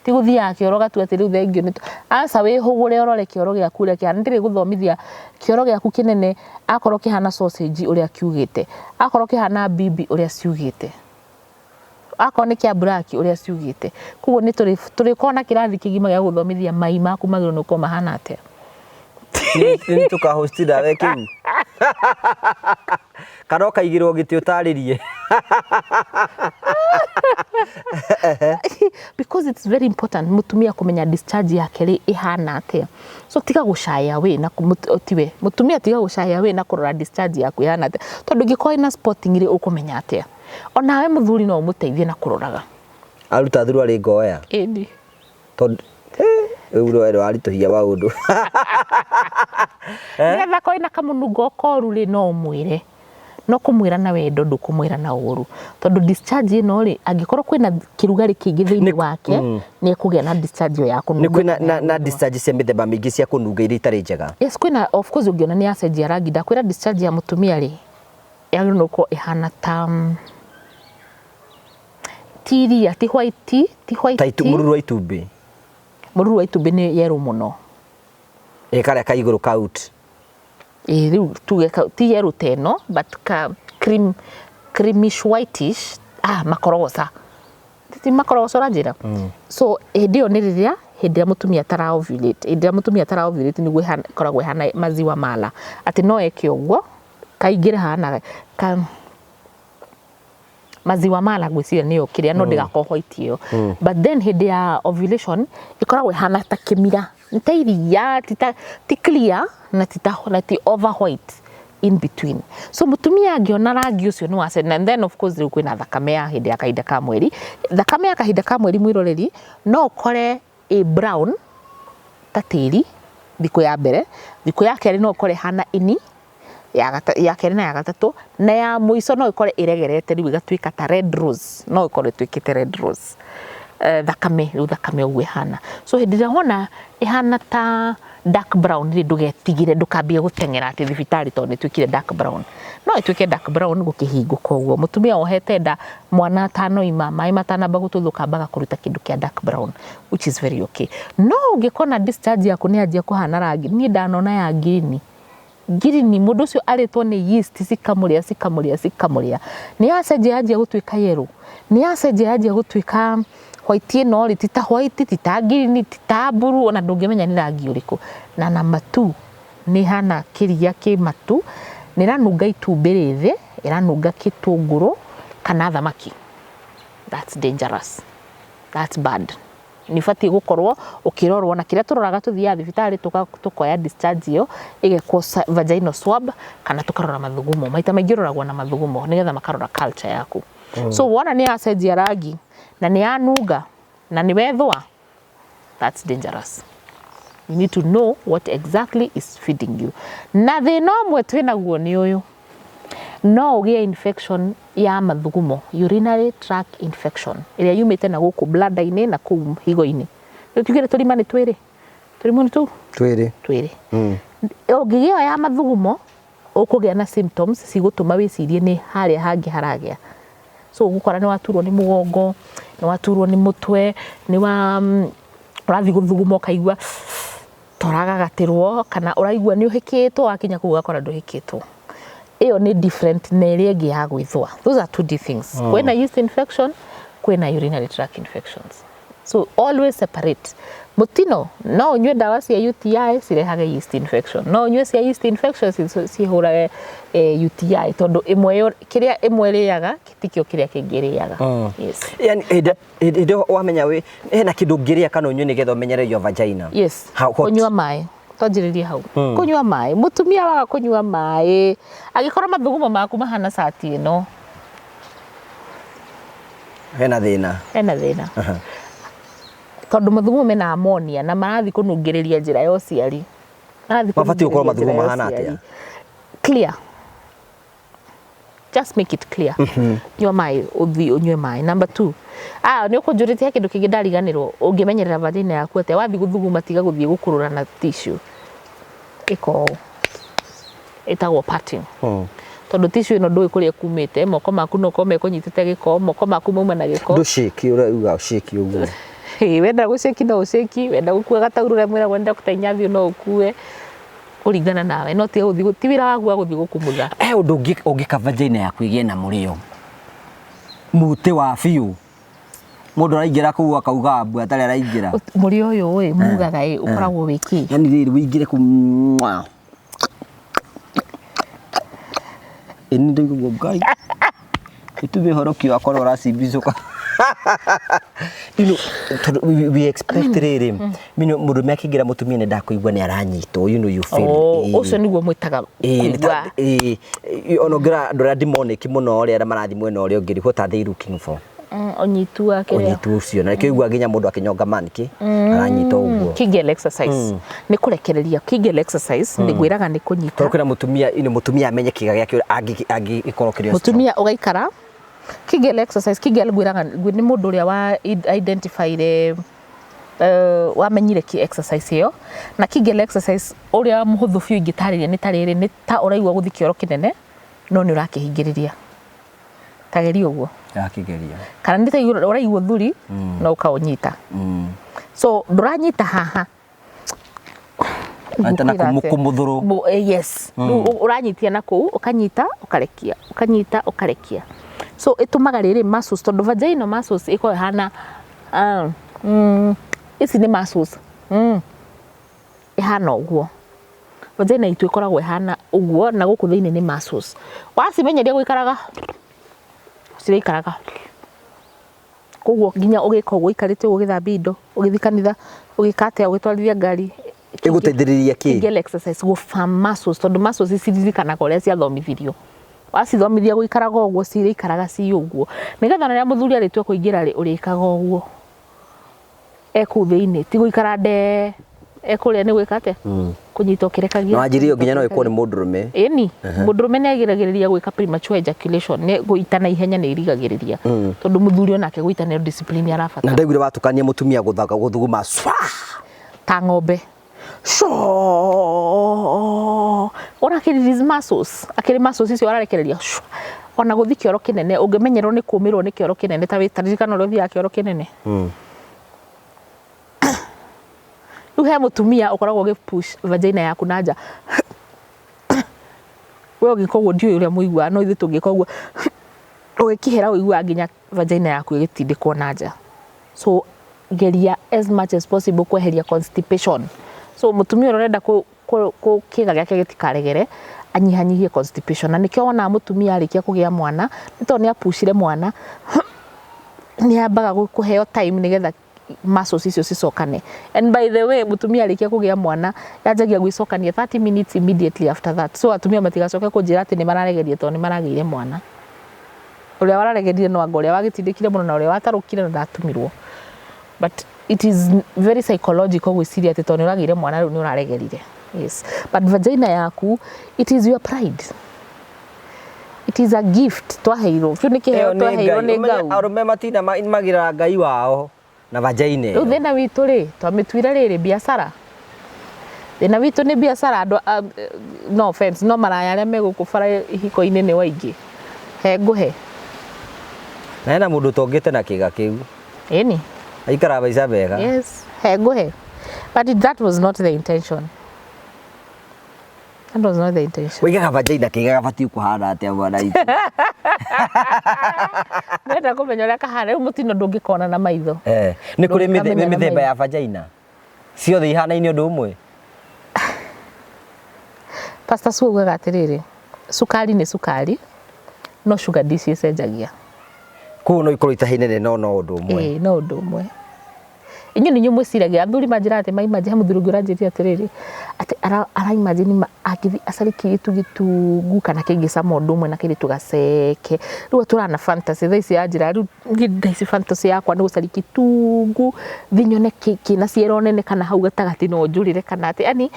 Speaker 1: Ti gũthiaga kĩoro gatua atĩ rĩu thengiũ nĩ aca. Wĩhũgũre ũrore kĩoro gĩaku ũrĩa kĩhana. Ndirĩ gũthomithia kĩoro gĩaku kĩnene, akorwo kĩhana sausage ũrĩa kiugĩte, akorwo kĩhana bibi ũrĩa ciugĩte, akorwo nĩ kĩa black ũrĩa ciugĩte. Koguo nĩ tũrĩkorwo na kĩrathi kĩgima gĩa gũthomithia mai maku magĩrĩirwo nĩ gũkorwo mahana atĩa.
Speaker 2: Nĩ tũkahosti nawe kĩu kana ũkaigĩrwo gĩtĩ ũtarĩrie.
Speaker 1: Because it's very important mutumia kumenya discharge yake rĩ ihana atia. So tiga gũcaya wĩ na tiwe mutumia, tiga gũcaya wĩ na kũrora discharge yaku ihana atia, tondũ ingĩkorwo ĩna spotting rĩ, ũkũmenya atia? Onawe mũthuri no ũmũteithie na kũroraga.
Speaker 2: Aruta thuruarĩ ngoya.
Speaker 1: Ĩni.
Speaker 2: Tondũ rĩu rwe rwaritũhia maũndũ.
Speaker 1: Nĩgetha korwo ĩna kamũnungo koru rĩ, no ũmwĩre, no kũmwĩra na wendo, ndũkũmwĩra na ũru, tondũ discharge ĩno rĩ, angĩkorwo kwĩna kĩrugarĩ kĩingĩ thĩinĩ wake, nĩ ekũgĩa na discharge ĩyo ya
Speaker 2: nĩ
Speaker 1: kũnunga.
Speaker 2: Kwĩna na discharge cia mĩthemba mĩingĩ cia kũnunga iria itarĩ njega.
Speaker 1: Yes, kwĩna, of course. Ũngĩona nĩ yacenjia rangi, ndakwĩra discharge ya mũtumia rĩ, yagĩrĩirwo nĩ gũkorwo ĩhana ta ti iria, ti white, ti white.
Speaker 2: Ta mũruru wa itumbĩ.
Speaker 1: Mũruru wa itumbĩ nĩ yerũ mũno.
Speaker 2: Ĩ karĩa ka igũrũ kaut.
Speaker 1: Ĩ rĩu tuge ti yerũ ta ĩno, but ka cream, creamish whitish, makorogoca, ti makorogoca ũranjĩra. So hĩndĩ ĩyo nĩ rĩrĩa hĩndĩ ĩrĩa mũtumia atara ovulate. Hĩndĩ ĩrĩa mũtumia atara ovulate nĩguo ĩkoragwo ĩhana maziwa mala, atĩ no eke ũguo kaingĩre hana ka maziwa mala, ngwĩciria nĩyo kĩrĩa, no ndĩgakorwo white ĩyo. But then hĩndĩ ya ovulation ĩkoragwo ĩhana ta kĩmira, nĩ ta iria, ti clear na ti ta na ti over white, in between. So mũtumia angĩona rangi ũcio nĩ wacenjia. And then of course rĩu kwĩna thakame ya hĩndĩ ya kahinda ka mweri. Thakame ya kahinda ka mweri, mwĩroreri, no ũkore ĩ brown ta tĩri thikũ ya mbere, thikũ ya kerĩ no ũkore hana ini ya kerĩ na ya gatatũ, na ya mũico no ĩkore ĩregerete rĩu ĩgatuĩka ta red rose, no ĩkorwo ĩtuĩkĩte red rose. Thakame rĩu, thakame ũguo ĩhana. So hĩndĩ ĩrĩa wona ĩhana ta dark brown rĩ, ndũgetigĩre, ndũkambie gũteng'era atĩ thibitarĩ tondũ nĩ ĩtuĩkire dark brown. No ĩtuĩke dark brown gũkĩhingũka ũguo. Mũtumia wohete nda mwana atanoima, maĩ matanamba gũtuthũka, ambaga kũruta kĩndũ kĩa dark brown, which is very okay. No ũngĩkona discharge yaku nĩ yanjia kũhana rangi, niĩ ndanona ya green green, mũndũ ũcio arĩtwo nĩ yeast, cikamũrĩa, cikamũrĩa, cikamũrĩa, nĩ yacenjia, yanjia gũtuĩka yellow, nĩ yacenjia, yanjia gũtuĩka white. Ĩno rĩ, ti ta white, ti ta green, ti ta blue, ona ndũngĩmenya nĩ rangi ũrĩkũ. Na number two, nĩ hana kĩria kĩ matu, nĩ ĩranunga itumbĩ rĩthĩ, ĩranunga kĩtũngũrũ kana thamaki, that's dangerous, that's bad. Nĩ ũbatiĩ gũkorwo ũkĩrorwo, na kĩrĩa tũroraga, tũthiaga thibitarĩ tũkoya discharge ĩyo ĩgekwo vaginal swab kana tũkarora mathugumo. Maita maingĩ ũroragwo na mathugumo nĩgetha makarora culture yaku. So wona nĩ yacenjia rangi na nĩ yanunga na nĩ wethũa, that's dangerous. You need to know what exactly is feeding you. Na thĩna ũmwe twĩnaguo nĩ ũyũ, no ũgĩe infection ya mathugumo, urinary tract infection, ĩrĩa yumĩte na gũkũ bladder-inĩ na kũu higo-inĩ. Rĩu tugire tũrima nĩ twĩrĩ, tũrima nĩ tũu.
Speaker 2: Twĩrĩ.
Speaker 1: Twĩrĩ. Ũngĩgĩa ya mathugumo, ũkũgĩa na symptoms cigũtũma wĩcirie nĩ harĩa hangĩ haragĩa. So ũgũkora nĩ waturwo nĩ mũgongo, nĩ waturwo nĩ mũtwe, nĩ wa ũrathiĩ gũthuguma ũkaigua toragagatĩrwo, kana ũraigua nĩ ũhĩkĩtwo, wakinya kũu ũgakora ndũhĩkĩtwo. Ĩyo nĩ different na ĩrĩa ĩngĩ ya gwĩthũa. Those are two different things. Kwĩna yeast infection, kwĩna urinary tract infections, so always separate. Mũtino no ũnyue ndawa cia UTI cirehage yeast infection, no ũnyue cia yeast infection cihũrage UTI, tondũ ĩmwe kĩrĩa ĩmwe ĩrĩaga tikĩo kĩrĩa kĩngĩ ĩrĩaga. Yes.
Speaker 2: Yani hĩndĩ ĩyo wamenya wĩ hena kĩndũ ũngĩrĩa kana ũnyue nĩgetha ũmenyere your vagina?
Speaker 1: Yes.
Speaker 2: How, what?
Speaker 1: Kũnyua maĩ. Twanjĩrĩrie hau, kũnyua maĩ. Mũtumia waga kũnyua maĩ, angĩkorwo mathugumo maku mahana cati ĩno,
Speaker 2: hena thĩna.
Speaker 1: Hena thĩna, tondũ mathugumo mena ammonia na marathiĩ kũnungĩrĩria njĩra ya ũciari. Marathiĩ
Speaker 2: Mabatiĩ gũkorwo
Speaker 1: kũnungĩrĩria
Speaker 2: mathugumo
Speaker 1: njĩra ya
Speaker 2: mahana
Speaker 1: ũciari.
Speaker 2: atĩa?
Speaker 1: Clear, just make it clear. Nyua maĩ, ũthiĩ ũnyue maĩ. Number two, nĩ ũkũnjũrĩtie he kĩndũ kĩngĩ ndariganĩrwo. Ũngĩmenyerera vagina yaku atĩa? Wathiĩ gũthuguma, tiga gũthiĩ gũkũrũra na tissue, ĩka ũũ, ĩtagwo parting, tondũ tissue ĩno ndũĩ kũrĩa kumĩte. Moko maku no korwo mekũnyitĩte gĩko, moko maku mauma na gĩko.
Speaker 2: Ndũ shake, ũrauga shake ũguo?
Speaker 1: Ĩĩ, wenda gũceki no ũceki, wenda gũkua gataurũ ũrĩa mwĩragwo nĩ Dr. Inyathiũ no ũkue, kũringana nawe, no ti gũthiĩ, ti wĩra waku wa gũthiĩ gũkumutha.
Speaker 2: He ũndũ ũngĩ ũngĩka vagina yaku ĩgĩe na mũrĩo, mũtĩ wa biũ, mũndũ araingĩra kũu akauga mbu atarĩ araingĩra.
Speaker 1: Mũrĩo ũyũ ĩ mugaga ĩ ũkoragwo wĩ kĩ?
Speaker 2: Yani rĩrĩ wĩingĩre kũu mwah. Ĩ nĩ ndaigua Ngai itume ũhorokio wakwa ũrĩa ũracimbicũka. You know, tondũ we expect rĩrĩ, you know, mũndũrũme akĩingĩra mũtumia nĩ ndakũigua nĩ aranyitwo, you know, you feel.
Speaker 1: Oh,
Speaker 2: Ĩĩ.
Speaker 1: ũcio nĩguo mwĩtaga
Speaker 2: Ĩĩ, nĩ ta-
Speaker 1: kũigua.
Speaker 2: ĩĩ, ĩĩ, ona ũngĩrora andũ arĩa demonic mũno rĩ, arĩa marathiĩ mwena ũrĩa ũngĩ rĩ, what are they looking for?
Speaker 1: Ũnyitu wa kĩrĩa.
Speaker 2: Ũnyitu ũcio, na nĩkĩo ũiguaga nginya mũndũ akĩnyonga mannequin, aranyita ũguo.
Speaker 1: Kegel exercise nĩ kũrekereria. Kegel exercise nĩ ngwĩraga nĩ kũnyita.
Speaker 2: Tondũ kwĩna mũtumia, you know, mũtumia amenye kĩga gĩake ũrĩa angĩkorwo kĩrĩ o strong.
Speaker 1: Mũtumia ũgaikara Kegel exercise. Kegel ngwĩraga nĩ mũndũ ũrĩa wa identifyire, wamenyire ki exercise ĩyo. Na Kegel exercise ũrĩa mũhũthũ biũ ingĩtarĩria nĩ ta rĩrĩ, nĩ ta ũraigua gũthiĩ kĩoro kĩnene no nĩ ũrakĩhingĩrĩria. Tageria ũguo.
Speaker 2: Ndakĩgeria.
Speaker 1: Kana nĩ ta ũraigua thuri no ũkaũnyita. So ndũranyita haha.
Speaker 2: Ata na kũmũthũrũ.
Speaker 1: Yes. Rĩu ũranyitia na kũu, ũkanyita, ũkarekia, ũkanyita, ũkarekia. So ĩtũmaga rĩrĩ muscles, tondũ vagina muscles ĩkoragwo ĩhana, ici nĩ muscles. Ĩhana ũguo. Vagina itũ ĩkoragwo ĩhana ũguo, na gũkũ thĩinĩ nĩ muscles. Wacimenyeria gũikaraga, ciraikaraga. Koguo nginya ũgĩka ũguo ũikarĩte ũguo ũgĩthambia indo, ũgĩthiĩ kanitha, ũgĩka atĩa, ũgĩtwarithia ngari.
Speaker 2: Ĩgũteithĩrĩria kĩ?
Speaker 1: Kegel exercise gũ firm muscles, tondũ muscles ciririkanaga ũrĩa ciathomithirio. Wacithomithia gũikaraga ũguo, cirĩikaraga ci ũguo. Nĩgetha rĩrĩa mũthuri arĩtua kũingĩra rĩ, ũrĩkaga ũguo. Ekũu thĩinĩ, ti gũikara ndee. Ekũrĩa nĩ gwĩka atĩa? Kũnyita ũkĩrekagia.
Speaker 2: No wanjirie nginya no ĩkwo nĩ mũndũrũme.
Speaker 1: Ĩni, mũndũrũme nĩ agiragĩrĩria gwĩka premature ejaculation, nĩ gũita na ihenya nĩ irigagĩrĩria. Tondũ mũthuri onake gũita nĩ discipline arabatara.
Speaker 2: Na ndaiguire watukania mũtumia gũthaka gũthuguma cwa.
Speaker 1: Ta ng'ombe. Coo. Ona akĩ release muscles, akĩrĩ muscles icio ararekereria. Cwa. Ona gũthiĩ kĩoro kĩnene, ũngĩmenyerwo nĩ kũmĩrwo nĩ kĩoro kĩnene, ta wĩtaririkana ũrĩa ũthiaga kĩoro kĩnene. Rĩu he mũtumia ũkoragwo ũgĩ push vagina yaku na nja. We ũngĩka ũguo ndiũĩ ũrĩa mũiguaga, no ithuĩ tũngĩka ũguo, ũgĩkĩhera ũiguaga nginya vagina yaku ĩgĩtindĩkwo na nja. So geria as much as possible kweheria constipation. So mũtumia ũrĩa ũrenda kĩga gĩake gĩtikaregere, anyihanyihie constipation. Na nĩkĩo wonaga mũtumia arĩkia kũgĩa mwana, nĩ tondũ nĩ apushire mwana, nĩ ambaga kũheo time nĩgetha muscles icio cicokane. And by the way, mũtumia arĩkia kũgĩa mwana, yanjagia gwĩcokania 30 minutes immediately after that. So atumia matigacoke kũnjĩra atĩ nĩ mararegeria tondũ nĩ maragĩire mwana. Ũrĩa wararegerire no anga ũrĩa wagĩtindĩkire mũno na ũrĩa watarũkire na ndatumirwo. But it is very psychological gwĩciria atĩ tondũ nĩ ũragĩire mwana rĩu nĩ ũraregerire. Yes. But vagina yaku, it is your pride. It is a gift twaheirwo. Kĩu nĩ kĩheo twaheirwo nĩ Ngai.
Speaker 2: Arũme matina magĩraga Ngai wao na vagina
Speaker 1: Rĩu
Speaker 2: ĩyo.
Speaker 1: thĩna witũ rĩ, twamĩtuire rĩrĩ biacara. Thĩna witũ nĩ biacara, andũ no offense, no maraya arĩa me gũkũ bara ihiko-inĩ nĩ waingĩ. He ngũhe.
Speaker 2: Na hena mũndũ ũtongete na kĩga kĩu.
Speaker 1: Ĩni.
Speaker 2: Aikaraga maica mega.
Speaker 1: Yes, he ngũhe. But that was not the intention. That was not the intention.
Speaker 2: Waigaga vagina kĩga gabatiĩ kũhana atĩa mwana witũ?
Speaker 1: Ndĩrenda kũmenya ũrĩa kahana, rĩu mũtino ndũngĩkona na maitho.
Speaker 2: Nĩ kũrĩ
Speaker 1: Ndũngĩkamenya na
Speaker 2: mĩthemba
Speaker 1: maitho.
Speaker 2: ya vagina? Ciothe ihanaine ũndũ ũmwe?
Speaker 1: Pastor Sue augaga atĩrĩrĩ, cukari nĩ cukari, no sugar ndiciĩcenjagia.
Speaker 2: Koguo no ikorwo itahaine no no ũndũ ũmwe.
Speaker 1: Ĩĩ, no ũndũ ũmwe. Inyuĩ nĩ inyuĩ mwĩciragia, athuri manjĩraga atĩ maimagine, he mũthuri ũngĩ ũranjĩrire atĩrĩrĩ, atĩ ara imagine angĩthiĩ acarie kĩirĩtu gĩtungu kana kĩngĩcama ũndũ ũmwe na kĩirĩtu gaceke. Rĩu atũraga na fantasy, thaa ici anjĩra rĩu niĩ thaa ici fantasy yakwa nĩ gũcaria gĩtungu, thiĩ nyone kĩna ciero nene kana hau gatagatĩ no njũrĩre kana atĩ, yaani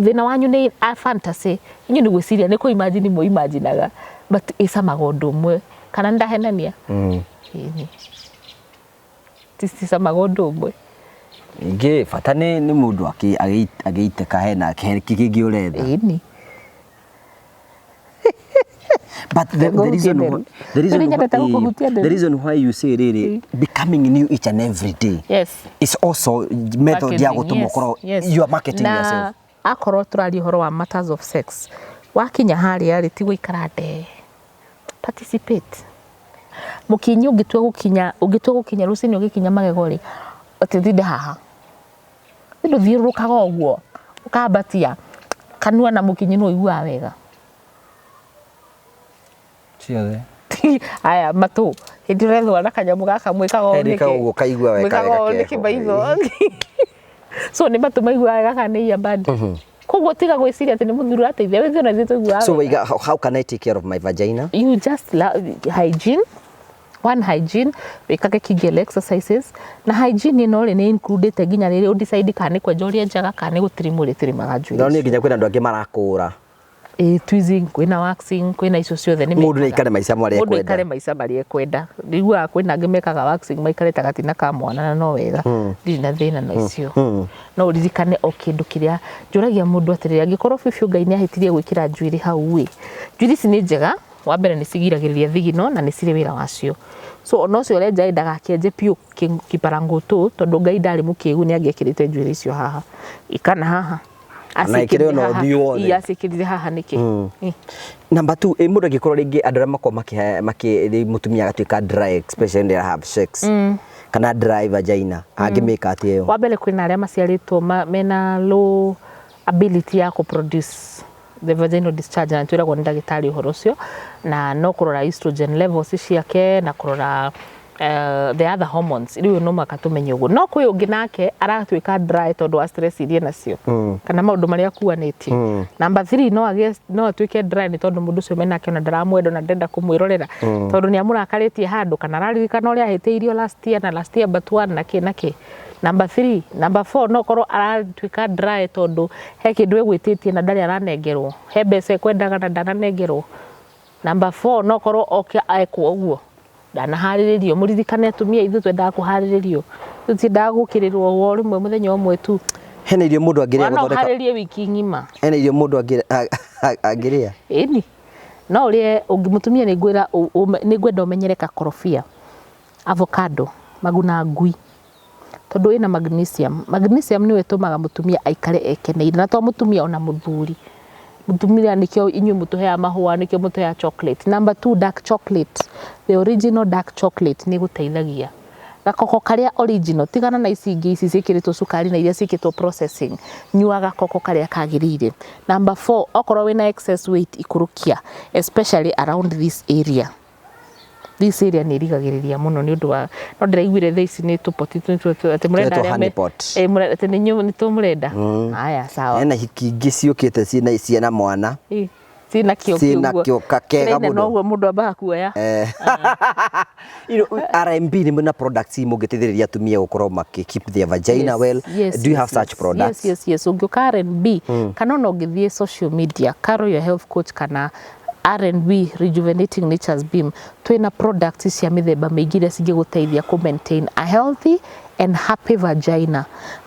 Speaker 1: thĩna wanyu nĩ a fantasy, inyuĩ nĩ gwĩciria nĩ kũ imagine mũ imaginaga, but ĩcamaga ũndũ ũmwe. Kana nĩ ndahenania? Ĩni. Ticamaga ũndũ ũmwe.
Speaker 2: Ningĩ bata nĩ mũndũ agĩitĩka hena kĩngĩ ũretha.
Speaker 1: Ĩni.
Speaker 2: But the reason why, the reason
Speaker 1: Nĩ nyendete
Speaker 2: why,
Speaker 1: gũkũhutia
Speaker 2: the
Speaker 1: nderu.
Speaker 2: reason why you say really becoming new each and every day
Speaker 1: Yes.
Speaker 2: is also method ya
Speaker 1: Marketing,
Speaker 2: gũtũma
Speaker 1: yes,
Speaker 2: ũkorwo
Speaker 1: yes.
Speaker 2: you are marketing
Speaker 1: na
Speaker 2: yourself.
Speaker 1: Akorwo tũraria ũhoro wa matters of sex, wakinya harĩa rĩ, ti gũikara ndee, participate. Mũkinyi ũngĩtua gũkinya rũcinĩ, ũgĩkinya magego rĩ, ũtithinde haha, ndũthiũrũrũkaga ũguo, ũkambatia kanua na mũkinyi, nĩ ũiguaga wega.
Speaker 2: Ciothe.
Speaker 1: Aya matũ, hĩndĩ ĩrĩa ũrethũa na kanyamũ gaka, mwĩkaga ũũ
Speaker 2: Hĩndĩ
Speaker 1: nĩkĩ?
Speaker 2: ũguo ũkaigua wega.
Speaker 1: Mwĩkaga
Speaker 2: wega
Speaker 1: ũũ nĩkĩ?
Speaker 2: keho.
Speaker 1: Maitho, so nĩ matũ maiguaga wega kana nĩ earbud? Koguo tiga gwĩciria atĩ nĩ mũthuri ũrateithia wĩthĩ, ona ithuĩ tũiguaga
Speaker 2: So
Speaker 1: wega.
Speaker 2: waiga, how can I take care of my vagina?
Speaker 1: You just hygiene, one hygiene, wĩkage Kegel exercises. Na hygiene ĩno rĩ, nĩ includĩte nginya rĩrĩ ũdecide kana nĩ kwenja ũrĩa njaga kana nĩ gũtirimu ũrĩtirimaga njuĩrĩ.
Speaker 2: No nĩ nginya kwĩna andũ angĩ marakũra.
Speaker 1: Ĩ, tweezing, kwĩna waxing, kwĩna icio ciothe nĩ
Speaker 2: Mũndũ nĩ
Speaker 1: mekaga.
Speaker 2: aikare maica marĩa
Speaker 1: Mũndũ
Speaker 2: ekwenda.
Speaker 1: aikare maica marĩa ekwenda. Ndiguaga kwĩna angĩ mekaga waxing maikare ta gatina ka mwana, na no wega, ndirĩ na thĩna na icio. No ũririkane o kĩndũ kĩrĩa njũragia mũndũ atĩrĩrĩ, angĩkorwo biũ biũ Ngai nĩ ahĩtirie gwĩkĩra njuĩrĩ hau ĩ, njuĩrĩ ici nĩ njega. Wa mbere, nĩ cigiragĩrĩria thigino na nĩ cirĩ wĩra wacio. So ona ũcio ũrenja ĩ, ndagakĩenje biũ kiparangũtũ, tondũ Ngai ndarĩ mũkĩgu, nĩ angĩekĩrĩte njuĩrĩ icio haha ikana haha.
Speaker 2: Na ĩkĩrĩ ona
Speaker 1: Haha.
Speaker 2: ũthiũ wothe.
Speaker 1: Ii, aciĩkĩrire haha nĩkĩ? Ĩ.
Speaker 2: Number two, mũndũ angĩkorwo rĩngĩ andũ arĩa makoragwo makĩ mũtumia agatuĩka dry, especially when they have sex, kana dry vagina, angĩmĩka atĩa ĩyo?
Speaker 1: Wa mbere, kwĩna arĩa maciarĩtwo mena low ability ya kũ produce the vaginal discharge, na twĩragwo nĩ ndagĩtarĩ ũhoro ũcio, na no kũrora estrogen levels ciake na kũrora the other hormones. Rĩu no mũhaka tũmenye ũguo. No kwĩ ũngĩ nake aratuĩka dry tondũ wa stress iria nacio kana maũndũ marĩa akuanĩtie. Number three, no agĩe, no atuĩke dry nĩ tondũ mũndũ ũcio menake ona ndaramwenda, ona ndenda kũmwĩrorera, tondũ nĩ amũrakarĩtie handũ, kana araririkana ũrĩa ahĩtĩirio last year na last year but one na kĩ na kĩ. Number three. Number four, no korwo aratuĩka dry tondũ he kĩndũ egwĩtĩtie na ndarĩ aranengerwo, he mbeca ekwendaga na ndananengerwo. Number four, no korwo oke ekwo ũguo ndanaharĩrĩrio. Mũririkane, atumia ithuĩ twendaga kũharĩrĩrio, tũtiendaga gũkĩrĩrwo o rĩmwe mũthenya ũmwe tu.
Speaker 2: Hena irio mũndũ angĩrĩa
Speaker 1: Wana
Speaker 2: gũthondeka?
Speaker 1: ũharĩrie wiki ng'ima.
Speaker 2: Hena irio mũndũ angĩrĩa?
Speaker 1: Ĩni, no ũrĩe ũngĩ mũtumia. Nĩ ngwĩra nĩ ngwenda ũmenyere kakorobia, avocado, maguna ngui, tondũ ĩna magnesium. Magnesium nĩyo ĩtũmaga mũtumia aikare ekeneire, na to mũtumia, ona mũthuri. Mũtumia, nĩkĩo inyuĩ mũtũheaga mahũa, nĩkĩo mũtũheaga chocolate. Number two, dark chocolate, the original dark chocolate, nĩ gũteithagia gakoko karĩa original. Tigana na ici ingĩ, ici ciĩkĩrĩtwo cukari na iria ciĩkĩtwo processing. Nyua gakoko karĩa kagĩrĩire. Number four, okorwo wĩna excess weight, ikũrũkia, especially around this area. This area nĩ ĩrigagĩrĩria mũno nĩ ũndũ wa no ndĩraiguire thaa ici nĩ tũpoti atĩ mũrenda
Speaker 2: Tũretwo
Speaker 1: arĩa
Speaker 2: honey pot.
Speaker 1: Atĩ nĩ nĩ tũmũrenda. Haya, sawa.
Speaker 2: Hena hiki ingĩ ciũkĩte ciĩna ciana mwana.
Speaker 1: Ĩ, ciĩna kĩo.
Speaker 2: Ciĩna
Speaker 1: kĩu
Speaker 2: kĩo kakega
Speaker 1: Kĩraina.
Speaker 2: mũno.
Speaker 1: Noguo mũndũ ambaga kuoya.
Speaker 2: R&B nĩ mwĩna products mũngĩteithĩrĩria atumia gũkorwo makĩ keep their vagina well? Do you have such products?
Speaker 1: Yes, ũngĩũka R&B kana ona ũngĩthiĩ social media, Carol your health coach kana R&B Rejuvenating Nature's Beam, twĩna products cia mĩthemba mĩingĩ iria cingĩgũteithia kũ maintain a healthy and happy vagina.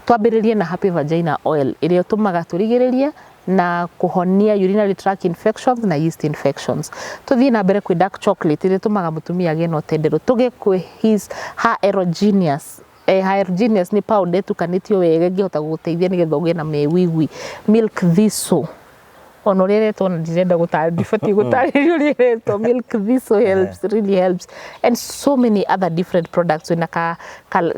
Speaker 1: Twambĩrĩrie na happy vagina oil, ĩrĩa ĩtũmaga tũrigĩrĩrie na kũhonia urinary tract infections na yeast infections. Tũthiĩ na mbere kwĩ dark chocolate, ĩrĩa ĩtũmaga mũtumia agĩe na ũtenderũ. Tũgĩe kwĩ his her erogenius. Hydrogenius nĩ powder ĩtukanĩtio wega, ĩngĩhota gũgũteithia nĩgetha ũgĩe na mewigwi. Milk thistle, ona ũrĩa ĩretwo, ona ndirenda gũtarĩria, ndibatiĩ gũtarĩria ũrĩa ĩretwo. Milk thistle helps, really helps, and so many other different products. Wĩna ka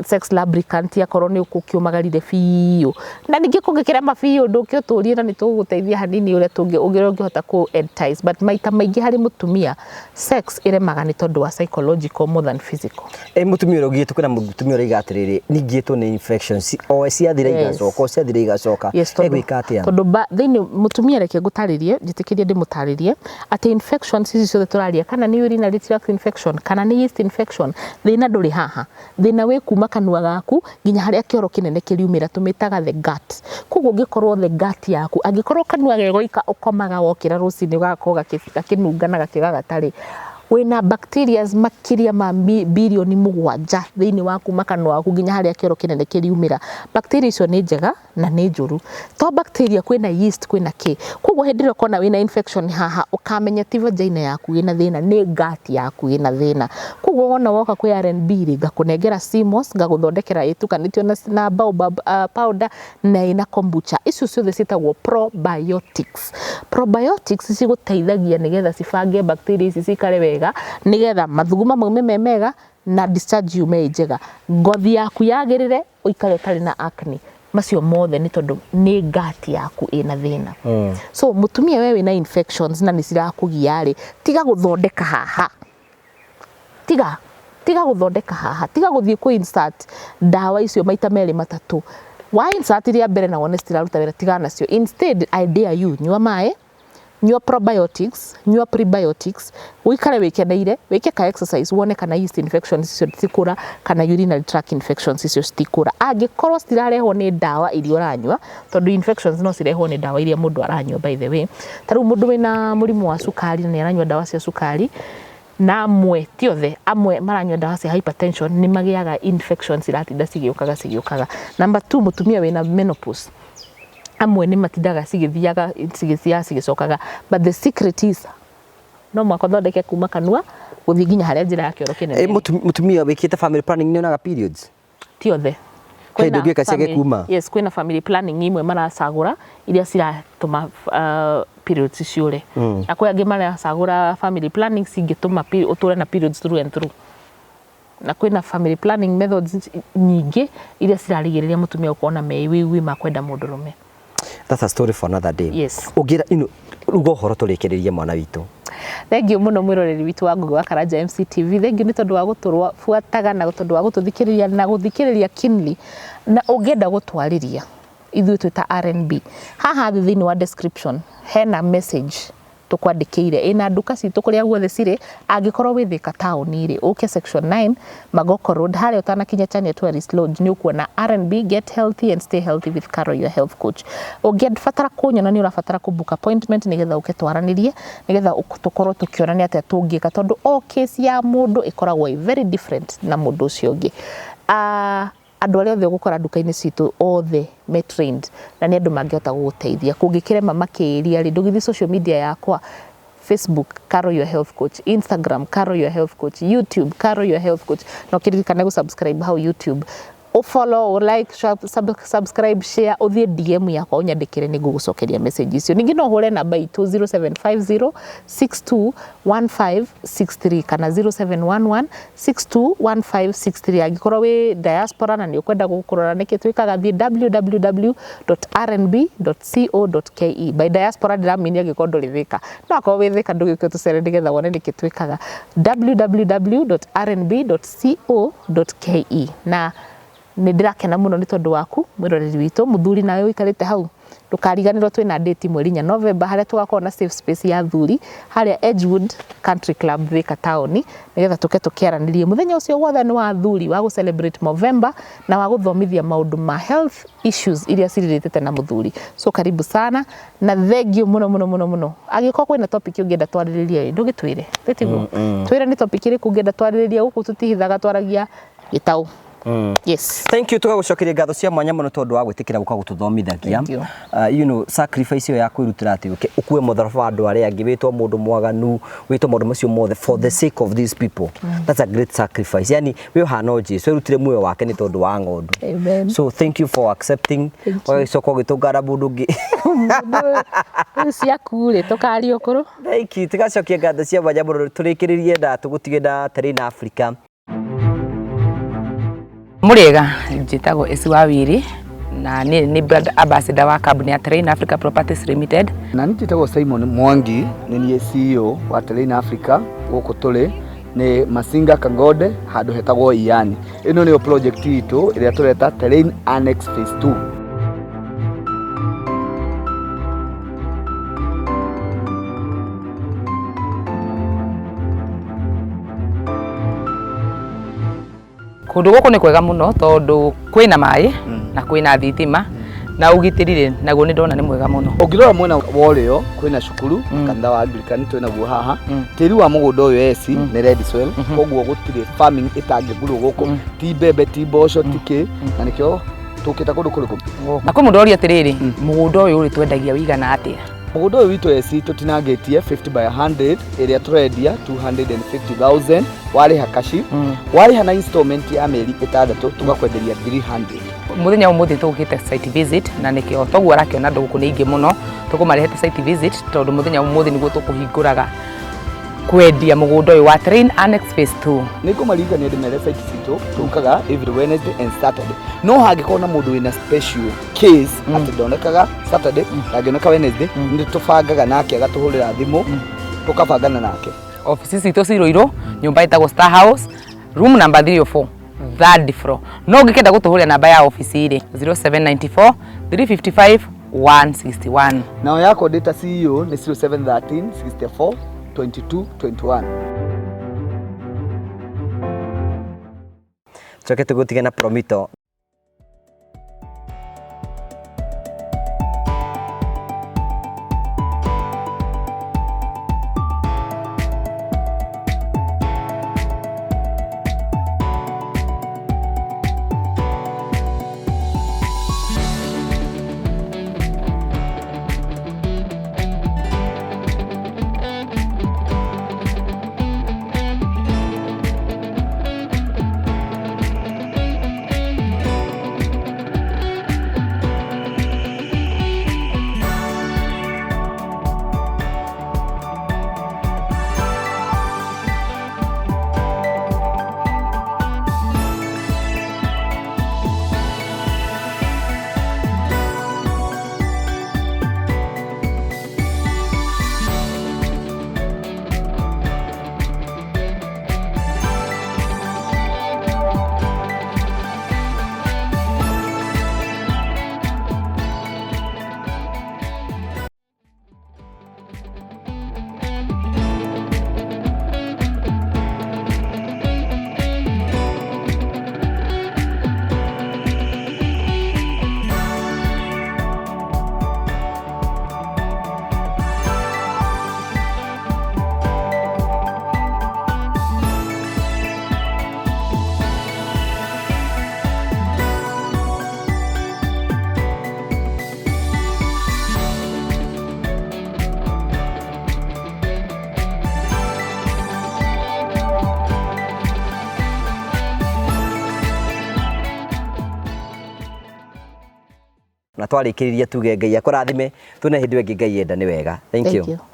Speaker 1: sex lubricant, akorwo nĩ ũkũkĩũmagarire biũ, na ningĩ kũngĩkĩrema biũ, ndũkĩũtũrie na nĩ tũgũgũteithia hanini ũrĩa tũngĩ ũrĩa ũngĩhota kũ entice. But maita maingĩ harĩ mũtumia, sex ĩremaga nĩ tondũ wa psychological more than physical.
Speaker 2: Mũtumia ũrĩa ũgiyĩtwo, kwĩna mũtumia ũrĩa ũraiga atĩrĩrĩ, ningĩtwo nĩ infections o ciathira igacoka, o ciathira igacoka.
Speaker 1: Yes, tondũ
Speaker 2: Egwĩka atĩa?
Speaker 1: Tondũ thĩinĩ mũtumia, reke ngũtarĩrie, njĩtĩkĩrie ndĩmũtarĩrie atĩ infections ici ciothe tũraria, kana nĩ urinary tract infection kana nĩ yeast infection, thĩna ndũrĩ haha. Thĩna wĩ kuma kanua gaku nginya harĩa kĩoro kĩnene kĩriumĩra, tũmĩtaga the gut. Koguo ũngĩkorwo the gut yaku, angĩkorwo kanua gegoika ũkomaga, wokĩra rũcinĩ ũgakorwo gakĩnunga na gakĩgagata rĩ, Wĩna bacterias makĩria ma 7 bilioni thĩinĩ wa kuma kanua waku nginya harĩa kĩoro kĩnene kĩriumĩra. Bacteria icio nĩ njega na nĩ njũru. To bacteria, kwĩna yeast, kwĩna kĩ. Koguo hĩndĩ ĩrĩa ũkona wĩna infection haha, ũkamenya ti vagina yaku ĩna thĩna, nĩ gut yaku ĩna thĩna. Koguo wona woka kwĩ R&B rĩ, ngakũnengera CMOS, ngagũthondekera ĩtukanĩtio na baobab powder na ĩna kombucha. Icio ciothe ciĩtagwo probiotics. Probiotics cigũteithagia nĩgetha cibange bacteria ici cikare wega, nĩgetha mathuguma maume me mega na discharge yume ĩ njega, ngothi yaku yagĩrĩre, ũikare ũtarĩ na acne. Macio mothe nĩ tondũ nĩ gut yaku ĩna thĩna. So mũtumia, we wĩna infections na nĩ cirakũgia rĩ, tiga gũthondeka haha, tiga gũthondeka haha, tiga gũthiĩ kũ insert ndawa icio maita merĩ matatũ. Wa insert rĩa mbere na wone citiraruta wĩra, tigana nacio. Instead, I dare you, nyua maĩ, nyua probiotics, nyua prebiotics, ũikare wĩkeneire, wĩke ka exercise, wone kana yeast infections icio citikũra kana urinary tract infections icio citikũra, angĩkorwo citirarehwo nĩ ndawa iria ũranyua, tondũ infections no cirehwo nĩ ndawa iria mũndũ aranyua. By the way, ta rĩu mũndũ wĩna mũrimũ wa cukari na nĩ aranyua ndawa cia cukari, na amwe, ti othe, amwe maranyua ndawa cia hypertension, nĩ magĩaga infections iratinda cigĩũkaga cigĩũkaga. Number two, mũtumia wĩna menopause, amwe nĩ matindaga cigĩthiaga cigĩthiaga cigĩcokaga. But the secret is no mũhaka ũthondeke kuma kanua gũthiĩ nginya harĩa njĩra ya kĩoro kĩnene.
Speaker 2: Mũtumia wĩkĩte family planning nĩ onaga periods?
Speaker 1: Ti othe.
Speaker 2: He ndũngĩka ciage kuma?
Speaker 1: Yes, kwĩna family planning imwe maracagũra iria ciratũma periods ciũre, na kwĩ angĩ maracagũra family planning cingĩtũma ũtũre na periods through and through, na kwĩna family planning methods nyingĩ iria cirarigĩrĩria mũtumia gũkorwo na meiwigui ma kwenda mũndũrũme.
Speaker 2: That's a story for another day.
Speaker 1: Yes.
Speaker 2: Ũngĩra ino ruga ũhoro tũrĩkĩrĩrie, mwana witũ.
Speaker 1: Thengiũ mũno, mwĩroreri witũ wa Ngugi wa Karanja MCTV. Thengiũ nĩ tondũ wa gũtũrwa buataga na tondũ wa gũtũthikĩrĩria na gũthikĩrĩria keenly. Na ũngĩenda gũtwarĩria ithuĩ twĩ ta R&B, haha thĩ thĩinĩ wa description hena message tũkwandĩkĩire ĩna nduka citũ kũrĩa guothe cirĩ. Angĩkorwo wĩ Thika taũni rĩ, ũke section 9, Magoko Road, harĩa ũtanakinya Chania Tourist Lodge, nĩ ũkuona R&B, get healthy and stay healthy with Carol, your health coach. Ũngĩbatara kũnyona, nĩ ũrabatara kũ book appointment nĩgetha ũke twaranĩrie, nĩgetha tũkorwo tũkĩonania atĩa tũngĩka, tondũ o case ya mũndũ ĩkoragwo ĩ very different na mũndũ ũcio ũngĩ. Andũ arĩa othe ũgũkora nduka-inĩ citũ, othe me trained na nĩ andũ mangĩhota gũgũteithia. Kũngĩkĩrema makĩria rĩ, ndũgĩthiĩ social media yakwa: Facebook, Carol your health coach; Instagram, Carol your health coach; YouTube, Carol your health coach. Na ũkĩririkane gũ-subscribe hau YouTube, ũfollow, like, subscribe, share, ũthiĩ DM yakwa ũnyandĩkĩre, nĩ ngũgũcokeria message icio. Ningĩ no ũhũre namba itũ 0750 621563 kana 0711 621563. Angĩkorwo wĩ diaspora na nĩ ũkwenda gũkũrora nĩkĩ twĩkaga, thiĩ www.rnb.co.ke. By diaspora ndĩramini angĩkorwo ndũrĩ Thĩka, no akorwo wĩ Thĩka, ndũgĩũke tũcere nĩgetha wone nĩkĩ twĩkaga. www.rnb.co.ke. Na nĩ ndĩrakena mũno nĩ tondũ waku, mwĩroreri witũ. Mũthuri nawe ũikarĩte hau, ndũkariganĩrwo twĩna date mweri 4 November, harĩa tũgakorwo na safe space ya athuri harĩa Edgewood Country Club, Thika taũni, nĩgetha tũke tũkĩaranĩrie. Mũthenya ũcio wothe nĩ wa athuri, wa gũ celebrate Movember na wa gũthomithia maũndũ ma health issues iria cirĩrĩtĩte na mũthuri. So karibu sana na thengiũ mũno mũno mũno mũno. Angĩkorwo kwĩna topic ũngĩenda twarĩrĩrie, ndũgĩtwĩre, tĩtiguo twĩre nĩ topic ĩrĩkũ ũngĩenda twarĩrĩrie. Gũkũ tũtihithaga, twaragia gĩtaũ. Yes.
Speaker 2: Thank you, tugagucokeria ngatho cia mwanya muno tondu wa gwitikira guka gututhomithagia.
Speaker 1: Thank you.
Speaker 2: Sacrifice iyo ya kwirutira ati uke ukue mutharaba wa andu aria angi, witwo mundu mwaganu, witwo maundu macio mothe for the sake of these people, that's a great sacrifice. Yani we uhana Jesu erutire muoyo wake ni tondu wa ng'ondu.
Speaker 1: Amen.
Speaker 2: So thank you for accepting.
Speaker 1: Thank you.
Speaker 2: Ũgagĩcoka ũgĩtũngana mũndũ ũngĩ.
Speaker 1: Rĩu ciaku rĩ, tũkaria ũkũrũ.
Speaker 2: Thank you. Tugacokia ngatho cia mwanya mũno, tũrĩkĩrĩrie na tũgũtige na Terrain Africa.
Speaker 3: Mũrĩega, njĩtagwo Esi wa Wiri na niĩ nĩ brand ambassador wa kambuni ya Terrain Africa Properties Limited.
Speaker 4: Na niĩ njĩtagwo Simon Mwangi, nĩ niĩ CEO wa Terrain Africa. Gũkũ tũrĩ nĩ Masinga Kangode, handũ hetagwo Iyani. Ĩno nĩyo project itũ ĩrĩa tũreta Terrain Annex Phase 2.
Speaker 3: Kũndũ gũkũ nĩ kwega mũno tondũ kwĩna maĩ na kwĩna thitima. Na ũgitĩri rĩ, naguo nĩ ndona nĩ mwega mũno.
Speaker 4: Ũngĩrora mwena wa ũrĩo kwĩna cukuru, kanitha wa Anglican twĩnaguo haha. Tĩri wa mũgũnda ũyũ eci nĩ red soil, koguo gũtirĩ farming ĩtangĩgurwo gũkũ, ti mbembe, ti mboco, ti kĩ, na nĩkĩo tũkĩte kũndũ kũrĩkũ?
Speaker 3: Na kwĩ mũndũ oria atĩrĩrĩ, mũgũnda ũyũ rĩ, twendagia wĩigana atĩa?
Speaker 4: Mũgũnda ũyũ witũ eci tũtinangĩtie 50 by 100, ĩrĩa tũrendia 250,000 warĩha kaci. Warĩha na installment ya mĩeri 6 tũgakwenderia 300.
Speaker 3: Mũthenya ũmũthĩ tũgũkĩte site visit, na nĩkĩo toguo arakĩona andũ gũkũ nĩ aingĩ mũno. Tũkũmarehete site visit tondũ mũthenya ũmũthĩ nĩguo tũkũhingũraga kwendia mũgũnda ũyũ wa Train Annex Phase 2.
Speaker 4: Nĩ ngũmaririkania ndĩmere site citũ tũkaga every Wednesday and Saturday, no hangĩkorwo na mũndũ wĩna special case atĩ ndonekaga Saturday, ndangĩoneka Wednesday, nĩ tũbangaga nake agatũhũrĩra thimũ, tũkabangana nake.
Speaker 3: Ofici citũ ci Ruiru, nyũmba ĩtagwo Star House, room number 304, third floor. No ũngĩkenda gũtũhũrĩra namba ya ofici rĩ, 0794 355 161.
Speaker 4: Nao yakwa ndĩ ta CEO nĩ 0713 64 22 21.
Speaker 2: Coke tũgũtige na Promito. Na twarĩkĩrĩria tuge Ngai akũrathime, tuone hĩndĩ ĩyo ĩngĩ Ngai enda nĩ wega. Thank you.
Speaker 1: Thank you.